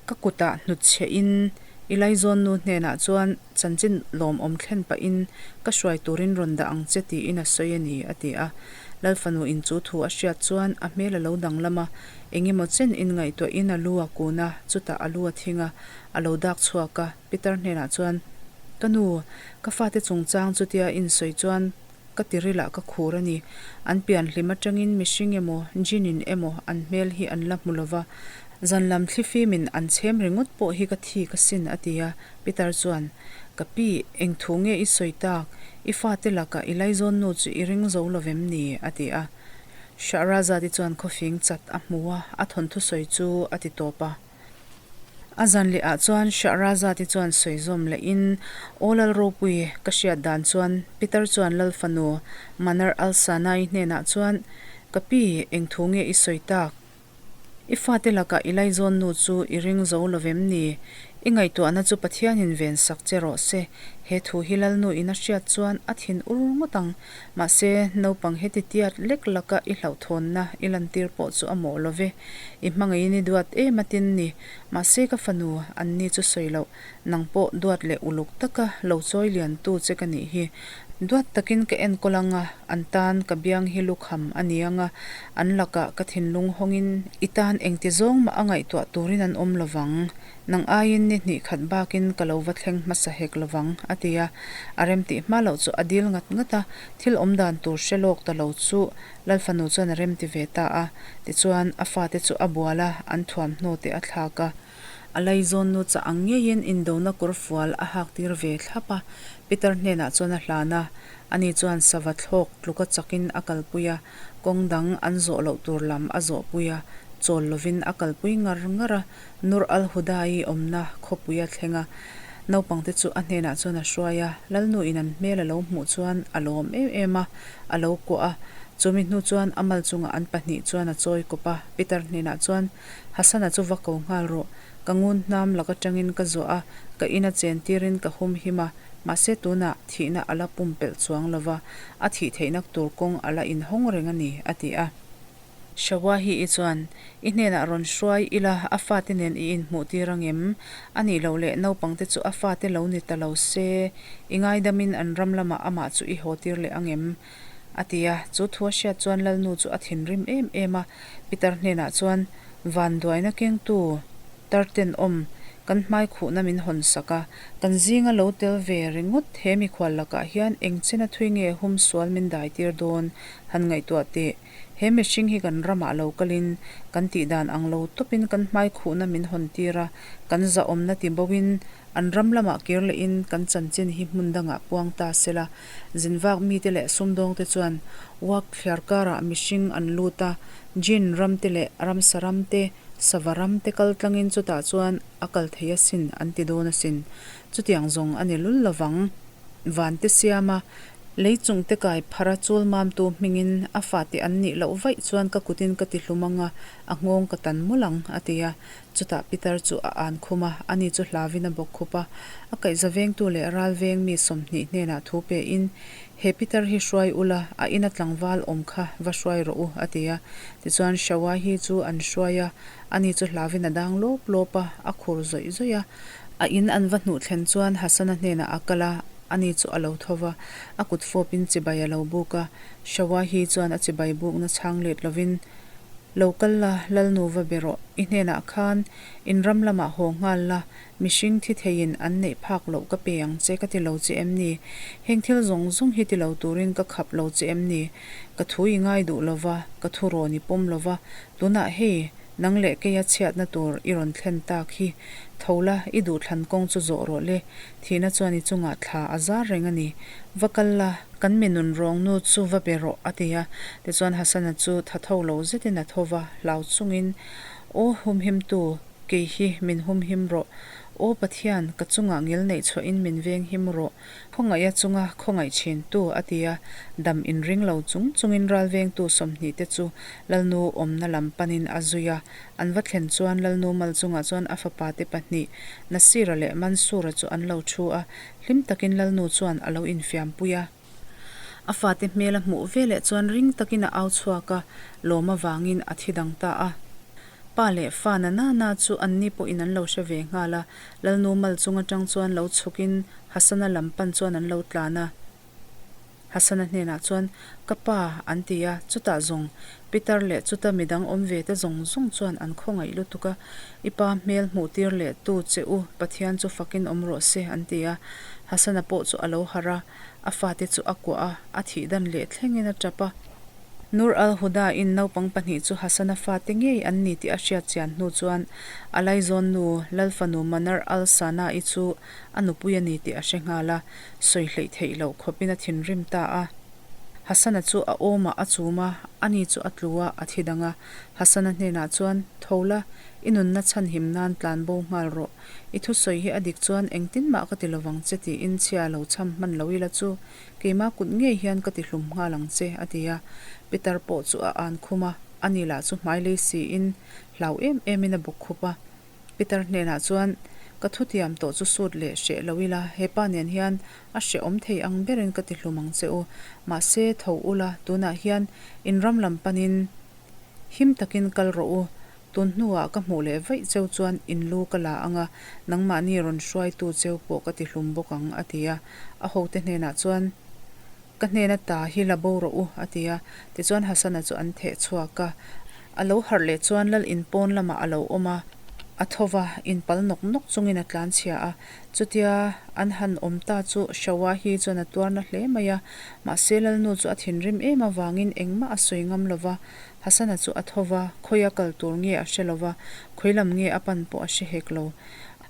ka kutah hnutchhiahin i laizawn nu hnenah chuan chanchin lawmawm thlen pahin ka hruai turin rawn dah ang che tiin a sawi a ni, a ti a. Lal fanu in chu thu a hriat chuan a hmel a lo danglam a, engemaw chen inngaihtuahin a lu a kun a, chutah a lu a thing a, a lo dak chhuak a. Peter hnenah chuan, Ka nu, ka fate chungchang chutia insawi chuan ka tirilah ka khur a ni. An pian hlim atangin mihring emaw, jinn-in emaw an hmel hi an la hmu lo va, zan lam thlifimin an chhem ringawt pawh hi ka thik asin, a ti a. Peter chuan, Ka pi, eng thu nge i sawi tak? I fate lakah i laizawnnu chu i ring zo lo vem ni? a ti a. Shahrazad-i chuan khawfing chat a hmu a, a thawnthu sawi chu a ti tawp a. A zan leh ah chuan Shahrazad-i chuan sawi zawm leh in, Aw Lal Ropui, ka hriat dan chuan Peter chuan Lal fanu Manar al-Sanai hnenah chuan, Ka pi, eng thu nge i sawi tak? I fate lakah i laizawn nu chu i ring zo lo vem ni? I ngaihtuahna chu Pathianin ven sak che rawh se. He thu hi Lalnu in a hriat chuan a thin ur ngawt ang. Mahse, naupang heti tiat lek laka i hlauhthawnna i lantir pawh chu a mawh lo ve. I hmangaihin i duat em a tin ni. Mahse, ka fanu, anni chu sawi loh. Nang pawh duat leh uluk taka lo chawi liantu che ka nih hi. Duat takin ka enkawl ang a, an tan ka biang hi lukham a ni ang a, an lakah ka thinlung hawngin i tan engti zawng mah a ngaihtuah turin an awm lo vang. Nang aiin ni hnih khat bakin ka lo va thleng hmasa hek lo vang, a ti a. A remtih hma loh chu a dil ngat ngat a, thil awm dan tur hre lawk ta lo chu Lalfanu chuan a remti ve ta a. Tichuan, a fate chu a bual a, an thuamhnaw te a thlak a. A laizawn nu chah ang ngeiin indona kawr fual a hak tir ve thlap a, Peter hnenah chuan a hlan a. Ani chuan sava thlawk tluka chakin a kalpui a, kawng dang an zawh loh tur lam a zawhpui a, chawl lovin a kalpui ngar ngar a. Nur al-Huda-i awmna khawpui a thleng a, naupangte chu a hnenah chuan a hruai a, Lalnuin an hmel a lo hmuh chuan a lawm em em a, a lo kuah a. Chumi hnu chuan a mal chungah an pahnih chuan a chawi kawp a, Peter hnenah chuan, Hassan-a chu va ko nghal rawh, ka ngun hnam lak atangin ka zuah a, ka ina chen tirin ka hum him a, mahse tunah thihna a la pumpelh chuang lo va, a thih theihna tur kawng a la inhawng reng a ni, a ti a. Shawahi-i chuan, I hnenah rawn hruai ila a fate nen i inhmuh tir ang em? A nih loh leh naupangte chu a fate lo ni ta lo se, i ngaidamin an ram lamah amah chu i haw tir leh ang em? A ti a. Chu thu a hriat chuan Lalnu chu a thinrim em em a. Peter hnenah chuan, Vanduaina kengtu tartenawm kan hmaikhuhna min hawn sak a, kan zinga lo tel ve ringawt he mikhual lakah hian engchena thui nge humsual min dai tir dawn han ngaihtuah teh. He mihring hi kan ramah lo kalin, kan tih dan ang lo tawpin kan hmaikhuhna min hawn tir a, kan zahawmna ti boin an ram lamah kir lehin kan chanchin hi hmun dangah puang ta sela. Zinvak mite leh sumdawngte chuan uak thliar karah mihring an lut a, Jinn ramte leh ramsa ramte, sava ramte kal tlangin chutah chuan a kal thei asin an ti dawn asin. Chutiang zawng a ni lul lovang. Vante siama lei chungte kai phara chul mamtu hmingin a fate an nih loh vaih chuan ka kutin ka ti hlum ang a, a nghawng ka tan mawlh ang, a ti a. Chutah Peter chu a an khum a, ani chu hlavin a bawk khup a. A kaihza vengtu leh ral veng mi 20 hnenah thu pein, He Peter hi hruai ula, a ina tlangval awm kha va hruai rawh u, a ti a. Tichuan Shawahi chu an hruai a, ani chu hlavin a dang lawp lawp a, a khur zawih zawih a. A in an va hnuh thlen chuan Hassan-a hnenah a kal a, ani chu a lo tho va, a kut fawpin chibai a lo buk a. Shawahi chuan a chibai bukna chhang let lovin, Lo kal la, Lalnu va be rawh, i hnenah khan in ram lamah haw nghal la, mihring thi theiin an neih phak loh ka pe ang che ka ti lo che em ni? Heng thil zawng zawng hi ti lo turin ka khap lo che em ni? Ka thu i ngai duh lo va, ka thu rawn i pawm lo va, tunah hei, Nang leh keia chhiatna tur i rawn thlen tak hi tho la, i duhthlan kawng chu zawh rawh le. Thihna chuan i chungah thla a zar reng a ni. Va kal la, kan mi nun rawng nu chu va be rawh, a ti a. Tichuan Hassan-a chu tha tho lo zetin a tho va, hlau chungin, Aw humhimtu, kei hi min humhim rawh. Aw Pathian, ka chungah ngil neih chhuahin min veng him rawh, khawngaiha chunga khawngaih thintu, a ti a. Dam inring lo chung chungin ralvengtu 20 te chu Lalnu awmna lam panin a zui a. An va thlen chuan Lalnu mal chungah chuan a fapa te pahnih, Nasira leh Mansura chu an lo thu a, hlim takin Lalnu chuan a lo infiampui a. A fate hmel a hmuh veleh chuan ring takin a au chhuak a, lawm avangin a thi dang ta a. Pa leh fa na na na chu anni pawhin an lo hre ve nghal a, Lalnu mal chung atang chuan lo chhukin Hasana lam pan chuan an lo tlan a. Hasana hnenah chuan, Ka pa, an ti a, chutah zawng Peter leh chuta midang awm ve te zawng zawng chuan an khawngaih lutuk a, I pa hmel hmuh tir leh tu che u Pathian chu fakin awm rawh se, an ti a. Hasana pawh chu a lo harh a, a fate chu a kuah a, a thih dan leh thlengin a tap a. Nur al-Huda-in naupang pahnih chu Hassan-a fate ngei an ni tih a hriat chian hnu chuan a laizawn nu Lalfanu Manar al-Sana'i chu a nupui a ni tih a hre nghal a, sawi hleih theih loh khawpin a thinrim ta a. Hassan-a chu a awmah a chum a, ani chu a tlu a, a thi dang a. Hassan-a hnenah chuan, Tho la, i nunna chhanhim nan tlan bo nghal rawh. I thusawi hi a dik chuan engtin mah ka ti lovang che tiin chhia lo chham hman lo ila chu keima kut ngei hian ka ti hlum nghal ang che, a ti a. Peter pawh chu a an khum a, ani lah chu hmai lei siin hlau em emin a bawk khup a. Peter hnenah chuan, Ka thutiam tawh chu sut leh hreh lo ila, hepa nen hian a hrehawm thei ang berin ka ti hlum ang che u. Mahse, tho ula, tunah hian in ram lam panin him takin kal rawh u. Tun hnuah ka hmuh leh vaih cheu chuan in lu ka la ang a, nangmahni rawn hruaitu cheu pawh ka ti hlum bawk ang, a ti a. A hote hnenah chuan, Ka hnena ta hi la bo rawh u, a ti a. Tichuan Hasana chu an theh chhuak a. A lo harh leh chuan lal in pawn lamah a lo awm a, a tho va, in pal nawk nawk chungin a tlanchhia a. Chutia an han awm ta chu Shawahi chuan a tuarna hle mai a, mahse Lalnu chu a thinrim em avangin engmah a sawi ngam lo va, Hasana chu a tho va, khawia kal tur nge a hre lo va, khawi lam nge a pan pawh a hre hek lo.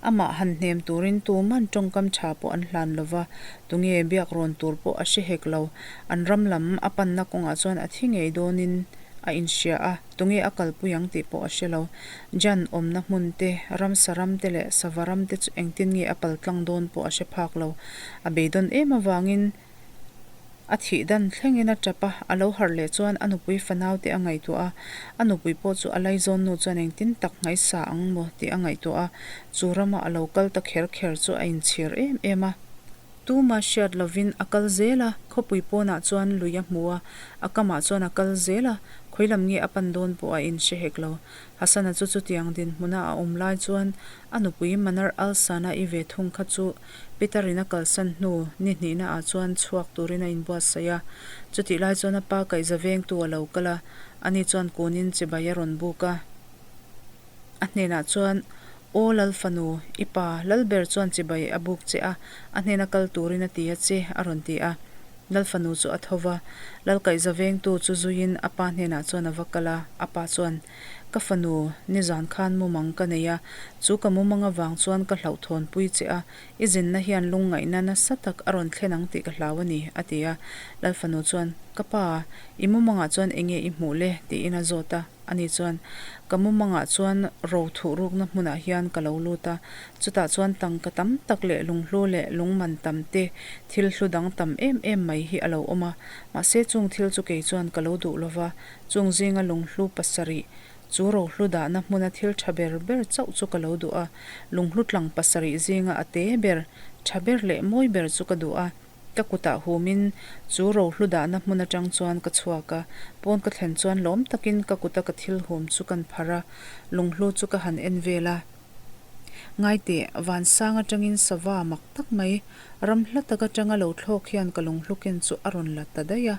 Amah han hnem turin tuman tawngkam tha pawh an hlan lo va, tunge biak rawn tur pawh a hre hek lo. An ram lam a panna kawngah chuan a thi ngei dawnin a inhria a, tunge a kalpui ang tih pawh a hre lo. Jan awmna hmun te, ramsa ram te leh sava ram te chu engtin nge a paltlang dawn pawh a hre phak lo. A beidawn em avangin A thih dan thlengin a tap a, a lo harh leh chuan a nupui fanau te a ngaihtuah a, a nupui pawh chu a laizawn nu chuan engtin tak ngaihsa ang maw tih a ngaihtuah a, chu rama a lo kal ta kher kher chu a inchhir em em a. Tuma hriat lovin a kal zel a, khawpui pawnah chuan lui a hmu a, a kamah chuan a kal zel a, khawi lam nge a pan dawn pawh a inhre hek lo. Hasana chu chutiang dinhmuna a awm lai chuan a nupui Manar al-Sana'i ve thung kha chu Peter-in a kalsan hnu ni hnihna ah chuan chhuak turin a inbuatsaih a. Chutih lai chuan a pa kaihza vengtu a lo kal a, ani chuan kunin chibai a rawn buk a. A hnenah chuan, Aw Lal fanu, i pa Lalber chuan chibai a buk che a, a hnena kal turin a ti a che, a rawn ti a. Lal fanu chu a tho va, Lal kaihza vengtu chu zuiin a pa hnenah chuan a va kal a, a pa chuan, Ka fanu, nizan khan mumang ka nei a, chu ka mumang avang chuan ka hlauhthawnpui che a, i zinna hian lungngaihna nasa tak a rawn thlen ang tih ka hlau a ni, a ti a. Lal fanu chuan, Ka pa, i mumangah chuan enge i hmuh le? tiin a zawt a. Ani chuan, Ka mumangah chuan ro thuh rukna hmunah hian ka lo lut a, chutah chuan tangka tam tak leh lunghlu leh lungman tam te, thil hlu dang tam em em mai hi a lo awm a. Mahse chung thil chu kei chuan ka lo duh lo va, Chung zinga lunghlu pasarih, chu rohlu dahna hmuna thil tha ber ber chauh chu ka lo duh a, lunghlu tlang pasarih zinga a te ber, tha ber leh mawi ber chu ka duh a. Ka kutah humin chu rohlu dahna hmun atang chuan ka chhuak a, pawn ka thlen chuan lawm takin ka kuta ka thil hum chu kan pharh a, lunghlu chu ka han en vel a. Ngaiteh, vansang atangin sava mak tak mai, Ram hla tak atanga lo thlawk hian ka lunghlu ken chu a rawn la ta daih a,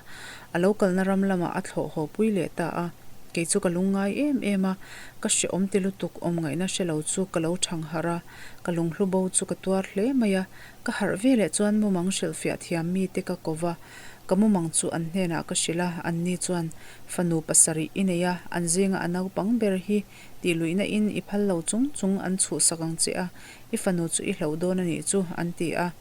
a lo kalna ram lamah a thlawh haw pui leh ta a. Kei chu ka lungngai em em a, ka hrehawm ti lutuk awm ngaihna hre lo chu ka lo thang harh a, ka lunghlu bo chu ka tuar hle mai a. Ka harh ve leh chuan mumang hrilhfiah thiam mite ka ko va, ka mumang chu an hnenah ka hrilh a, anni chuan fanu pasarih i nei a, an zinga a naupang ber hi tih luihna in i phal lo chung chung an chhuhsak ang che a, I fanu chu i hlauh dawn a nih chu, an ti a.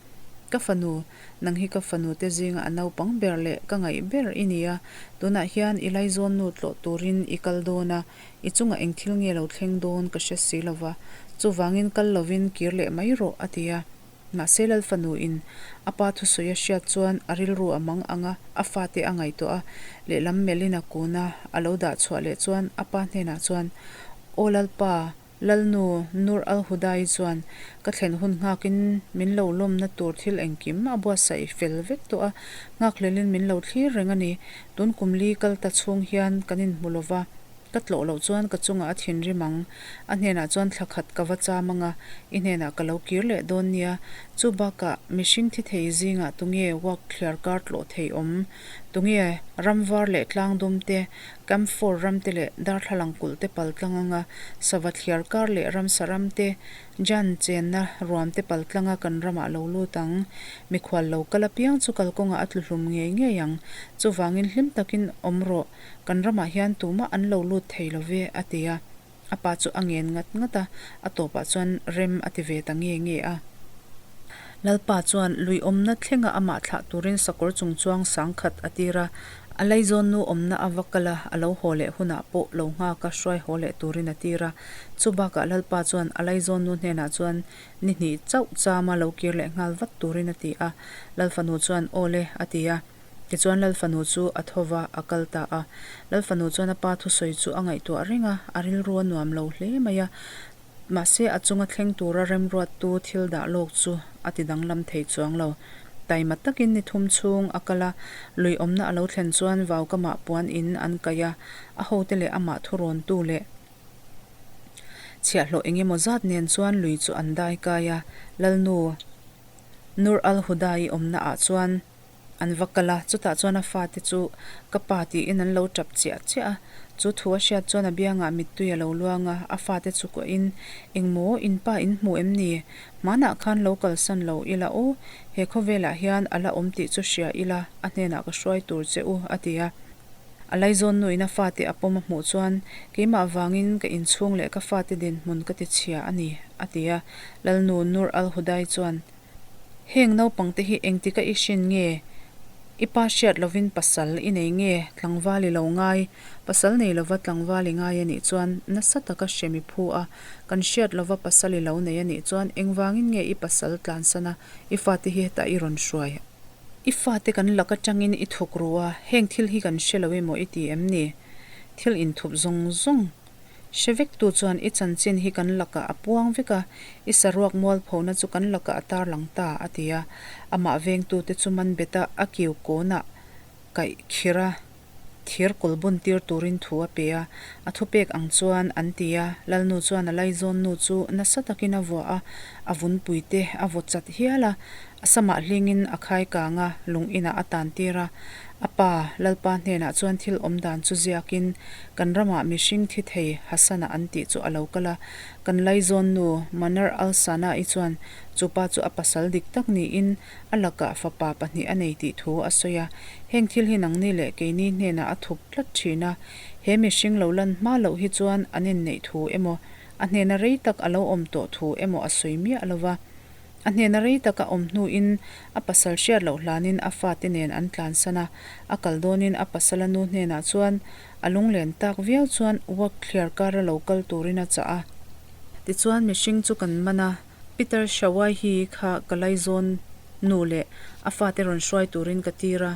Ka fanu, nang hi ka fanu te zinga a naupang ber leh ka ngaih ber i ni a, tunah hian i laizawnnu tlawh turin i kal dawn a, i chungah eng thil nge lo thleng dawn ka hre si lo va, chuvangin kal lovin kir leh mai rawh, a ti a. Mahse Lal fanu in a pa thusawi a hriat chuan a rilru a mang ang a, a fate a ngaihtuah a, lehlam melhin a kun a, a lo dah chhuah leh chuan a pa hnenah chuan, Aw Lalpa, Lalnu Nur Al-Hudai chuan ka thlen hun nghakin min lo lawmna tur thil engkim a buatsaih fel vek tawh a, nghakhlelin min lo thlir reng a ni. Tun kum li kal ta chhung hian kan inhmu lo va, ka tlawh loh chuan ka chungah a thinrim ang. A hnenah chuan thla khat ka va cham ang a, i hnenah ka lo kir leh dawn nia. Chu bakah mihring thi thei zingah tunge work thliar kar tlawh thei awm? Tunge ram var leh tlang dum te Camphor ram te leh darthlalang kulh te pal tlang anga sava thliar kar leh ramsa ram te, Jan chenna ruam te pal tlanga kan ramah lo lut ang. Mikhual lo kal apiang chu kalkawngah a tlu hlum ngei ngei ang. Chuvangin hlim takin awm rawh, kan ramah hian tumah an lo lut thei lo ve, a ti a. A pa chu a ngen ngat ngat a, a tawpah chuan rem a ti ve ta nge nge a. Lalpa chuan lui awmna thlenga amah thlah turin sakawr chung chuang sangkhat a tir a, a laizawnnu awmna a va kal a, a lo haw leh hunah pawh lo nghak a hruai haw leh turin a tir a. Chu bakah Lalpa chuan a laizawnnu hnenah chuan ni hnih chauh chama lo kir leh nghal vat turin a ti a. Lalfanu chuan, Aw le, a ti a. Tichuan Lal fanu chu a tho va, a kal ta a. Lal fanu chuan a pa thusawi chu a ngaihtuah reng a, a rilru a nuam lo hle mai a. Mahse a chunga thleng tura remruattu thil dah lawk chu a ti danglam thei chuang lo. Taima takin ni thum chhung a kal a, lui awmna a lo thlen chuan vaukamah puan in an kaih a, a hote leh amah thurawntu leh chhiahhlawh engemaw zat nen chuan lui chu an dai kai a. Lalnu Nur al-Huda-i awmna ah chuan An va kal a, chutah chuan a fate chu ka pa tiin an lo tap chiah chiah a. Chu thu a hriat chuan a biangah mittui a lo luang a, a fate chu kuahin, Engmaw, in pa in hmu em ni? Hmanah khan lo kalsan lo ila aw, he khawvelah hian a la awm tih chu hria ila, a hnenah ka hruai tur che u, a ti a. A laizawn nuin a fate a pawm a hmuh chuan, Keimah vangin ka inchhung leh ka fate dinhmun ka tichhia a ni, a ti a. Lalnu Nur al-Hudai chuan, Heng naupangte hi engtika i hrin nge? I pa hriat lovin pasal i nei nge? Tlangval i lo ngai. Pasal nei lova tlangval i ngai a nih chuan nasa taka hrem i phu a, kan hriat lova pasal i lo nei a nih chuan engvangin nge i pasal tlansana i fate hi hetah i rawn hruai? I fate kan lak atangin i thuk ru a, heng thil hi kan hre lo emaw i ti em ni? Thil inthup zawng zawng Hre vektu chuan i chanchin hi kan lakah a puang vek a, i saruak mualphona chu kan lakah a tarlang ta, a ti a. Amah vengtute chu man bet a, a kiu kawnah kaih khir a, thir kawl bun tir turin thu a pe a. A thupek ang chuan an ti a, Lalnu chuan a laizawnnu chu nasa takin a vuah a, a vunpuite a vaw chat hial a, a samah hlingin a khai kang a, lung inah a tan tir a. A pa, Lalpa hnenah chuan thil awm dan chu ziakin, Kan ramah mihring thi thei Hassan-a an tih chu a lo kal a, kan laizawn nu Manar al-Sana-i chuan chu pa chu a pasal dik tak niin a lakah fapa pahnih a nei tih thu a sawi a. Heng thil hi nangni leh keini hnenah a thup tlat thin a, he mihring lo lan hma loh hi chuan an inneih thu emaw, a hnena rei tak a lo awm tawh thu emaw a sawi miah lo va. A hnena rei taka awm hnuin a pasal hriat loh hlanin a fate nen an tlansan a, a kal dawnin a pasala nu hnenah chuan a lunglen tak viau chuan work thliar kara lo kal turin a chah a. Tichuan mihring chu kan man a, Peter Shawaihi kha ka laizawn nu leh a fate rawn hruai turin ka tir a.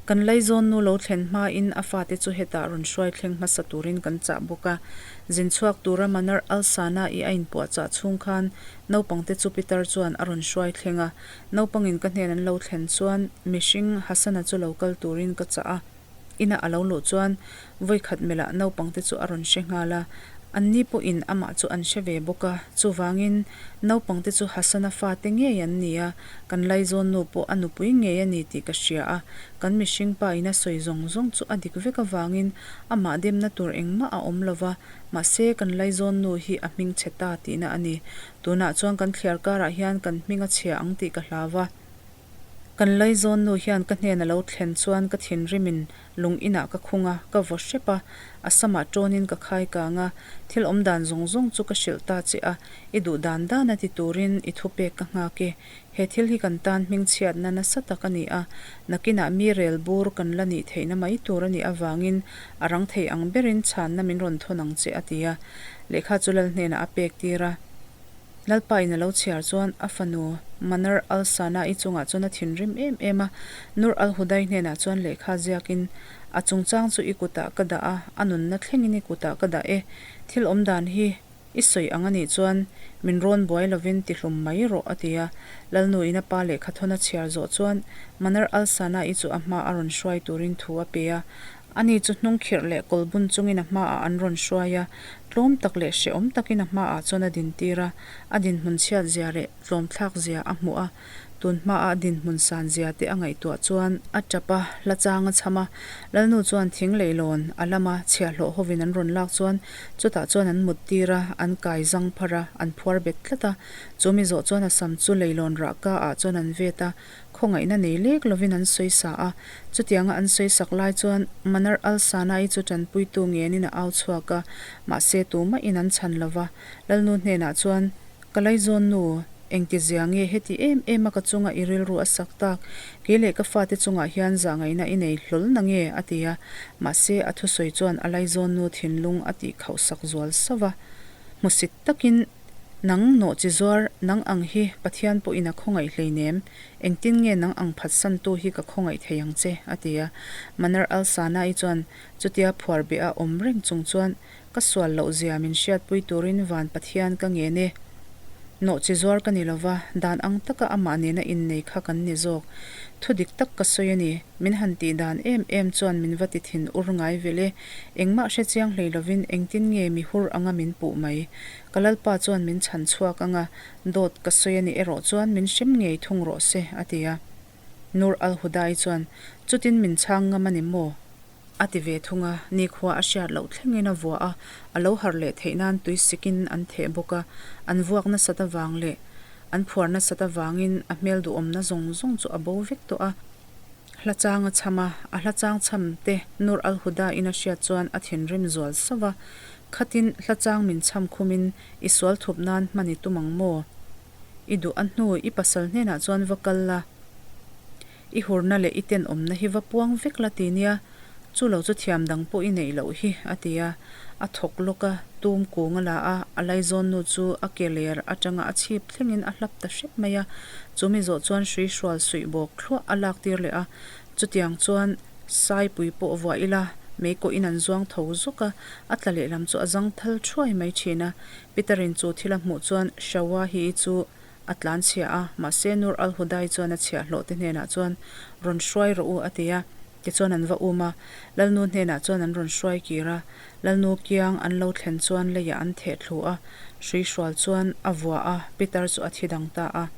Kan laizawn nu lo thlen hmain a fate chu hetah rawn hruai thleng hmasa turin kan chah bawk a. Zin chhuak tura Manar Al-Sana-i a inpuahchah chhung khan Naupangte chu Pitar chuan a rawn hruai thleng a, naupangin ka hnen an lo thlen chuan mihring Hasana chu lo kal turin ka chah a. Ina a lo luh chuan vawikhat melhah naupangte chu a rawn hre nghal a, anni pawhin amah chu an hre ve bawk a, chuvangin naupangte chu Hasana fate ngei an ni a, kan laizawn nu pawh a nupui ngei a ni tih ka hria a, kan mihring pa in a sawi zawng zawng chu a dik vek avangin amah demna tur engmah a awm lo va, Mahse, kan laizawn nu hi a hming chhe ta tihna a ni. Tunah chuan kan thliar karah hian kan hming a chhia ang tih ka hlau va. Kan laizawn nu hian ka hnen a lo thlen chuan ka thinrimin lung inah ka khung a, ka vaw hrep a, a samah tawnin ka khai kang a, thil awm dan zawng zawng chu ka hrilh ta che a, i duh dan dan a ti turin i thupek ka nghak e. He thil hi kan tan hmingchhiatna nasa tak a ni a, nakinah mi rel bur kan la nih theihna mai tur a nih avangin a rang thei ang berin chhanna min rawn thawn ang che a ti a, lehkha chu lal hnenah a pek tir a. Lalpa in a lo chhiar chuan a fanu Manar al-Sana'i chungah chuan a thinrim em em a, Nur al-Hudai hnenah chuan lehkha ziakin, A chungchang chu i kutah ka dah a, a nunna thlengin i kutah ka dah e. Thil awm dan hi i sawi ang a nih chuan min rawn buai lovin tihlum mai rawh, a ti a. Lalnu in a pa lehkha thawn a chhiar zawh chuan Manar al-Sana'i chu a hma a rawn hruai turin thu a pe a, Ani chu hnungkhirh leh kawlbun chungin a hmaah an rawn hruai a, tlawm tak leh hrehawm takin a hmaah chuan a dintir a, a dinhmun chhiat zia leh tlawmthlak zia a hmuh a, tun hmaa a dinhmun san zia te a ngaihtuah chuan a tap a, hla chang a chham a. Lalnu chuan thing leihlawn a lama chhiahhlawh hovin an rawn lak chuan chutah chuan an muttir a, an kai zang pharh a, an phuar bet tlat a, chu mi zawh chuan a sam chu leihlawn rah ka ah chuan an vet a, Khawngaihna nei lek lovin an sawi sa a, chutianga an sawi sak lai chuan Manar al-Sanai chu tanpuitu ngenin a au chhuak a, mahse tumahin an chhan lo va. Lalnu hnenah chuan, Ka laizawn nu, engti zia nge heti em em a ka chunga i rilru a sak tak? Kei leh ka fate chungah hian zahngaihna i nei hlawl na nge? a ti a, mahse a thusawi chuan a laizawn nu thinlung a tihkhauh sak zual sauh va. Hmusit takin Nang nawh chi zuar, nang ang hi Pathian pawhin a khawngaih hleinem, engtin nge nang ang phatsantu hi ka khawngaih thei ang che? a ti a. Manar al-Sanai chuan chutia phuar beh a awm reng chung chuan, Ka sual loh zia min hriatpui turin van Pathian ka ngen e. Nawh chi zuar ka ni lova, dan ang taka amah nena innei kha kan ni zawk. Thu dik tak ka sawi a ni, min han tih dan em em chuan min va ti thin ur ngai vel e. Engmah hre chiang hlei lovin engtin nge mi hur anga min puh mai? Ka Lalpa chuan min chhan chhuak anga, dawt ka sawi a nih erawh chuan min hrem ngei thung rawh se, a ti a. Nur al-Hudai chuan, Chutin min chhang ngam a ni maw? A ti ve thung a, nikhua a hriat loh thlengin a vuah a, a lo harh leh theih nan tui sikin an theh bawk a, an vuak nasat avang leh an phuar nasat avangin a hmel duhawmna zawng zawng chu a bo vek tawh a. Hla chang a chham a, a hla chang chham te Nur al-Huda in a hriat chuan a thinrim zual sauh a, Khatin hla chang min chham khumin i sual thup nan hman i tum ang maw? I duh a hnu i pasal hnenah chuan va kal la, i hurna leh i tenawmna hi va puang vek la ti nia, Chu lo chu thiam dang pawh i neih loh hi, a ti a. A thawk lawk a, tum kung a la a, a laizawn nu chu a ke ler atanga a chhip thlengin a hlap ta hrep mai a. Chu mi zawh chuan hrui hrual suih bawk thluah a lak tir leh a. Chutiang chuan Saipui pawh vuah ila, mei kawhin an zuang tho zuk a, a tla lehlam chu a zang thal thuai mai thin a. Peter-in chu thil a hmuh chuan Shawahi-i chu A tlan chhia a, mahse Nur al-Hudai chuan a chhiahhlawh te hnenah chuan, Rawn hruai rawh u, a ti a. Tichuan an va um a, Lalnu hnenah chuan an rawn hruai kir a. Lalnu kiang an lo thlen chuan leiah an theh thlu a, hrui hrual chuan a vua a, Peter chu a thi dang ta a.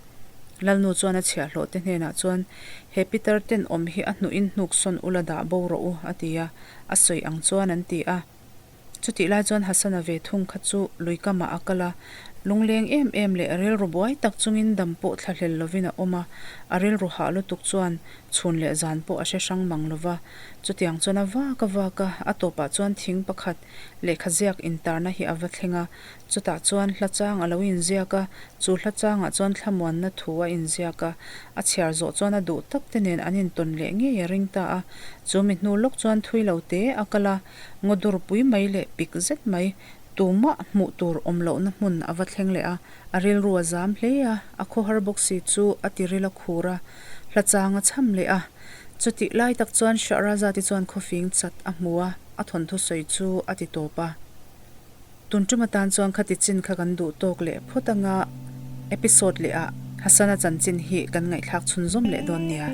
Lalnu chuan a chhiahhlawh te hnenah chuan, He Peter tenawm hi a hnuhin hnuk sawn ula dah bo rawh u, a ti a. A sawi ang chuan an ti a. Chutih lai chuan Hassan-a ve thung kha chu lui kamah a kal a, lungleng em em leh rilru buai tak chungin dam pawh thlahlel lovin a awm a, a rilru hah lutuk chuan chhun leh zan pawh a hre hrang mang lo va. Chutiang chuan a vak a vak a, a tawpah chuan thing pakhat lehkha ziak intarna hi a va thleng a, chutah chuan hla chang a lo inziak a, chu hla changah chuan thlamuanna thu a inziak a, a chhiar zawh chuan a duh tak te nen an intawn leh ngei a ring ta a, chu mi hnu lawk chuan thui lo te a kal a, Ngaw durpui mai leh pik zet mai, tumah hmuh tur awm lohna hmun a va thleng leh a, a rilru a zam hle a, a khawhar bawk si chu a tiril a khur a, hla chang a chham leh a. Chutih lai tak chuan Shahrazad-i chuan khawfing chat a hmu a, a thawnthu sawi chu a ti tawp a. Tun tum atan chuan khati chin kha kan duh tawk leh phawt anga episode leh ah Hassan-a chanchin hi kan ngaihthlak chhunzawm leh dawn nia.